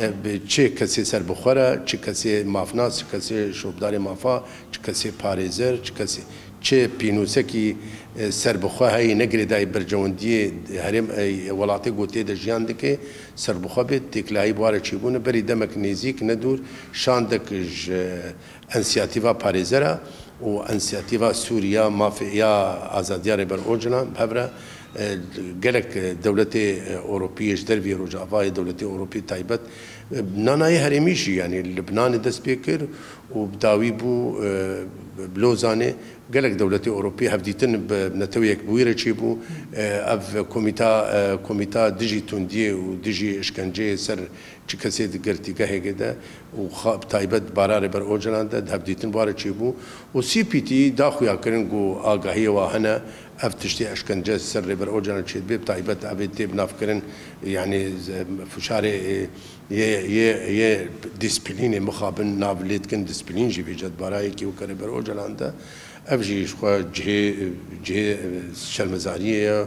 e, bi çi kesê serbixwe re, çi kesê mafnas, çi kesê şopdarê mafa, çi kesê parêzer, çi kesê, çi pînûsekî, e, serbixwe heyî ne girêdayî berjewendiyê herêm, e, welatê ku tê de jiyan dike, serbixwe bê, têkilayî bi wa re çêbûne. Berî demek nêzîk, ne dûr, şandek ji însiyatîva parêzera û însiyatîva Sûriya, mafê ya azadiya Rêber Ocalan bi hev re, e, gelek, e, dewletê, e, Ewropî yê ji derviyê Rojavayê, dewletê Ewropî taybet, e, nanayê herêmî jî, yanî li Binanê dest pê kir û bi dawî bû, e, bi Lozanê gelek dewletê Ewropî hevdîtin bi Netewê Yekbûyî re çêbû. E, ev komîta, e, komîta dijî tundiyê û dijî îşkenceyê ser çi kesê di girtîgehê de û xa-, bi taybet bara Rêber Ocalan de di hevdîtin ware çêbû û C P T da xuyakirin ku agahiyê wa hene, ev tiştê eşkence ser Rêber Ocalan çêdibe, bi taybet ev ê tê binavkirin, yanî, e, fişarê, e, yê, yê, yê dîsîplînê mixabin nav lê dikin, dîsîplîn jî vêca di bara yekî weke Rêber Ocalan de. Ev jî ji xwe cihê, cihê şermezariyê ye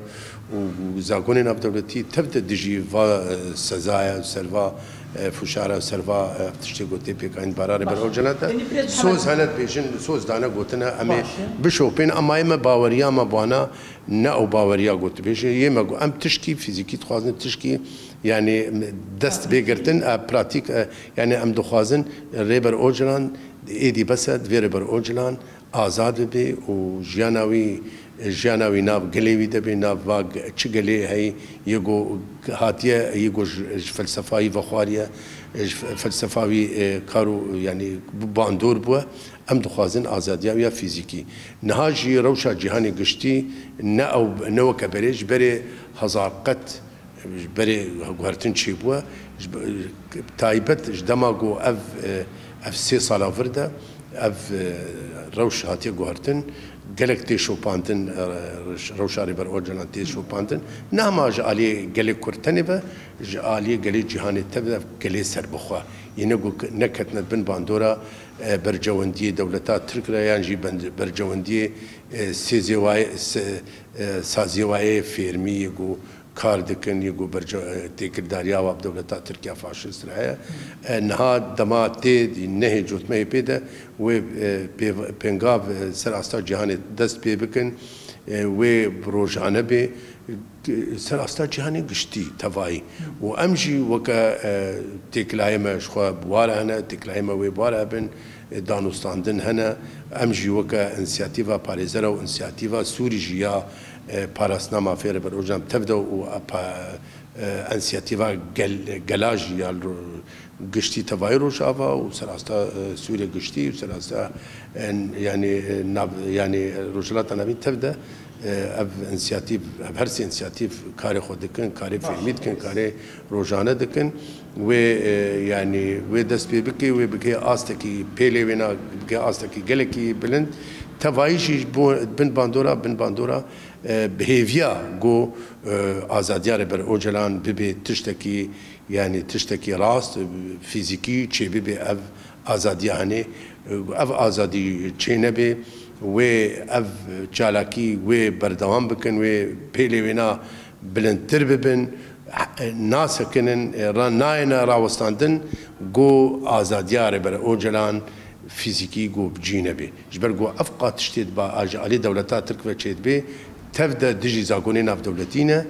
û zagonê navdewletî tev de dijî va, e, sezaya, ser va, e, fişara, ser va, e, tiştê ku tê pêkanîn bara Rêber Ocalan de. Soz hene dibêjin, soz dane gotine, em ê bişopên, ama yê me baweriya me bi wana ne ew baweriya ku tu bêjî. Yê me got, em tişkî fîzîkî dixwazin, tişkî, yanî, dest bê girtin, e, pratîk, e, yanî em dixwazin Rêber Ocalan êdî bes e, divê Rêber Ocalan azad bibe û jiyana wî, jiyana wî nav gelê wî de be, nav va ge-, çi gelê heyî, yê ku hatiye, yê ku ji, ji felsefa wî vexwariye, ji fe-, felsefa wî, e, kar û, yanî, bi bandor bûye. Em dixwazin azadiya wî ya fîzîkî. Niha jî rewşa cîhanê giştî ne ew, ne weke berê, ji berê hezar qet Ji berê guhertin çêbûye, ji be-, taybet ji dema ku ev, e, ev sê sala vir de ev, e, rewş hatiye guhertin, gelek tê şopandin, e, rewşa Rêber Ocalan tê şopandin. Ne hema ji aliyê gelê Kurd tenê ve, ji aliyê gelê cîhanê tev de gelê serbixwe. Yê ne ku neketine bin bandora, e, bercewendiyê dewleta Tirk re yan jî ben-, bercewendiyê, e, sêzêwayê, se-, e, sazêwayê fêrmî yê ku kar dikin, yê ku berce-, têkildariya wa bi dewleta Tirk ya faşîst re heye. E, niha dema tê nehê cotmehê pê de wê, e, pêv-, pêngav, e, ser asta cîhanê dest pê bikin, e, wê bi rojane bê, e, ser asta cîhanê giştî tevayî. Û em jî weke, e, têkilayê me ji xwe bi war hene, têkilayê me wê bi war hebin, e, danûstandin hene. Em jî weke însiyatîva parêzera û însiyatîva Sûrî jî ya, e, parastina mafê Rêber Ocalan tev de û a pa-, e, însiyatîva gel-, gela jî ya ro-, giştî tevayî Rojava û serasta, e, Sûriye giştî û serasta, e, yanî, e, nav-, yanî Rojhilata Navîn tev de, e, ev însiyatîf, ev her sê însiyatîf karê xwe dikin, karê fêrmî dikin, karê rojane dikin. Wê, e, yanî wê dest pê bike, wê bike astekî pêlêwêna, bike astekî gelekî bilind. Tevayî jî ji bo bin bandora, bin bandora, e, bi hêviya ku, e, azadiya Rêber Ocalan bibe tiştekî, yanî tiştekî rast, e, fîzîkî çêbibe ev azadiya hene. E, ev azadî çênebe, wê ev çalakî wê berdewam bikin, wê pêlêwêna bilindtir bibin, nasekinin, e, ra-, nayêne rawestandin ku azadiya Rêber Ocalan fîzîkî ku bi cî nebe. Ji ber ku ev qat tiştê diba a ji alî dewleta Tirk ve çêdibe, tev de dijî zagonê navdewletî ne,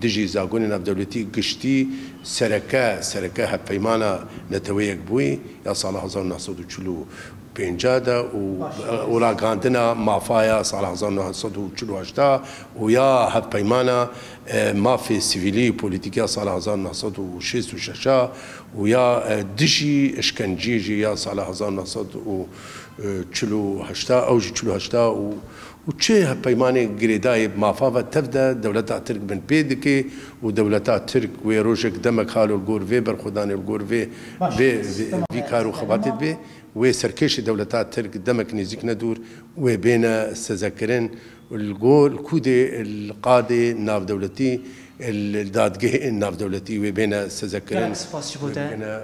dijî zagonê navdewletî giştî sereke, sereke hevpeymana Neteweyê Yekbûyî ya sala hezar û neh sed û çil û pênc de û, û ragihandina mafa ya sala hezar û neh sed û çil û heşt û ya hevpeymana, e, mafê sivîlî û polîtîkî ya sala hezar û neh sed û şêst û şeş û ya, e, dijî işkenciyê jî ya sala hezar û neh sed û çil û heşt, ew jî çil û heşt û û çi hevpeymanê girêdayî bi mafa ve tev de dewleta Tirk binpê dike û dewleta Tirk wê rojek demek halo li gor vê berxwedanê, li gor vê, vê, vê, vî kar û xebatê dibe, wê serkêşê dewleta Tirk demek nêzîk ne dûr, wê bêne sezekirin, li gor, li kûdê, li qadê navdewletî, li dadgehê navdewletî wê bêne sezekirin, Gelek spas ji bo wê te. Bêne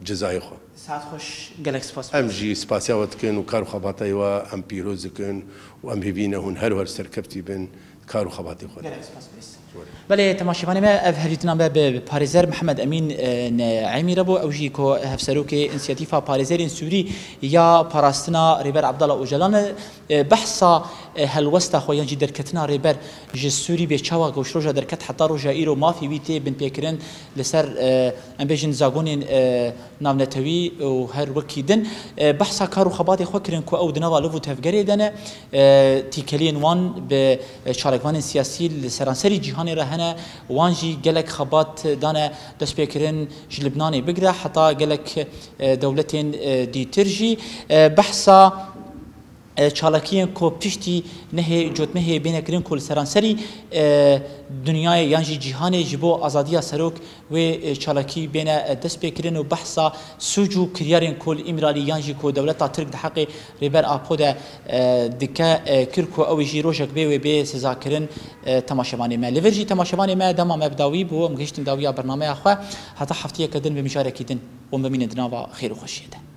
cezayê xwe. Saet xweş, gelek spas. Em jî spasiya we dikin û kar û xebatayê we em pîroz dikin û em hêvî ne hûn her wer serkeftî bin kar û xebatê xwe de. Gelek spas birîz. Belê, temaşevanê me, ev hevdîtina me bi parêzer Mihemed Emîn, e, Neîmî re bû. Ew jî ku hevserokê Însiyatîfa Parêzerên Sûrî ya Parastina Rêber Abdallah Ocalan e, e, behsa, e, helwesta xwe yan jî derketina Rêber ji Sûrî bê çawa ku ji roja derket heta roja îro mafê wî tê binpêkirin li ser, e, em bêjin zagonên, e, navnetewî û her wekî din, e, behsa kar û xebatê xwe kirin ku ew di nava liv û tevgerê de ne. E, tîkeliyên wan bi, e, çalakvanên siyasî li seranserî cîhanê re hene. Wan jî gelek xebat dane destpêkirin ji Libnanê bigire heta gelek, e, dewletên, e, dîtir jî. E, behsa e, çalakiyên ku piştî nehê cotmehê bêne kirin ku li seranserî, e, dinyayê yan jî cîhanê ji bo azadiya serok wê, e, çalakî bêne, e, destpêkirin û behsa sûc û kiryarên ku li Îmralî yan jî ku dewleta Tirk di heqê Rêber Apo de, e, dike, e, kir ku ew ê jî rojek bê wê bê sizakirin, e, temaşevanê me. Li vir jî temaşevanê me dema me bi dawî bû, em gihiştin dawiya bernameya xwe. Heta heftiyeke din bi mijarekî din hûn bimînin di nava xêr û xweşiyê de.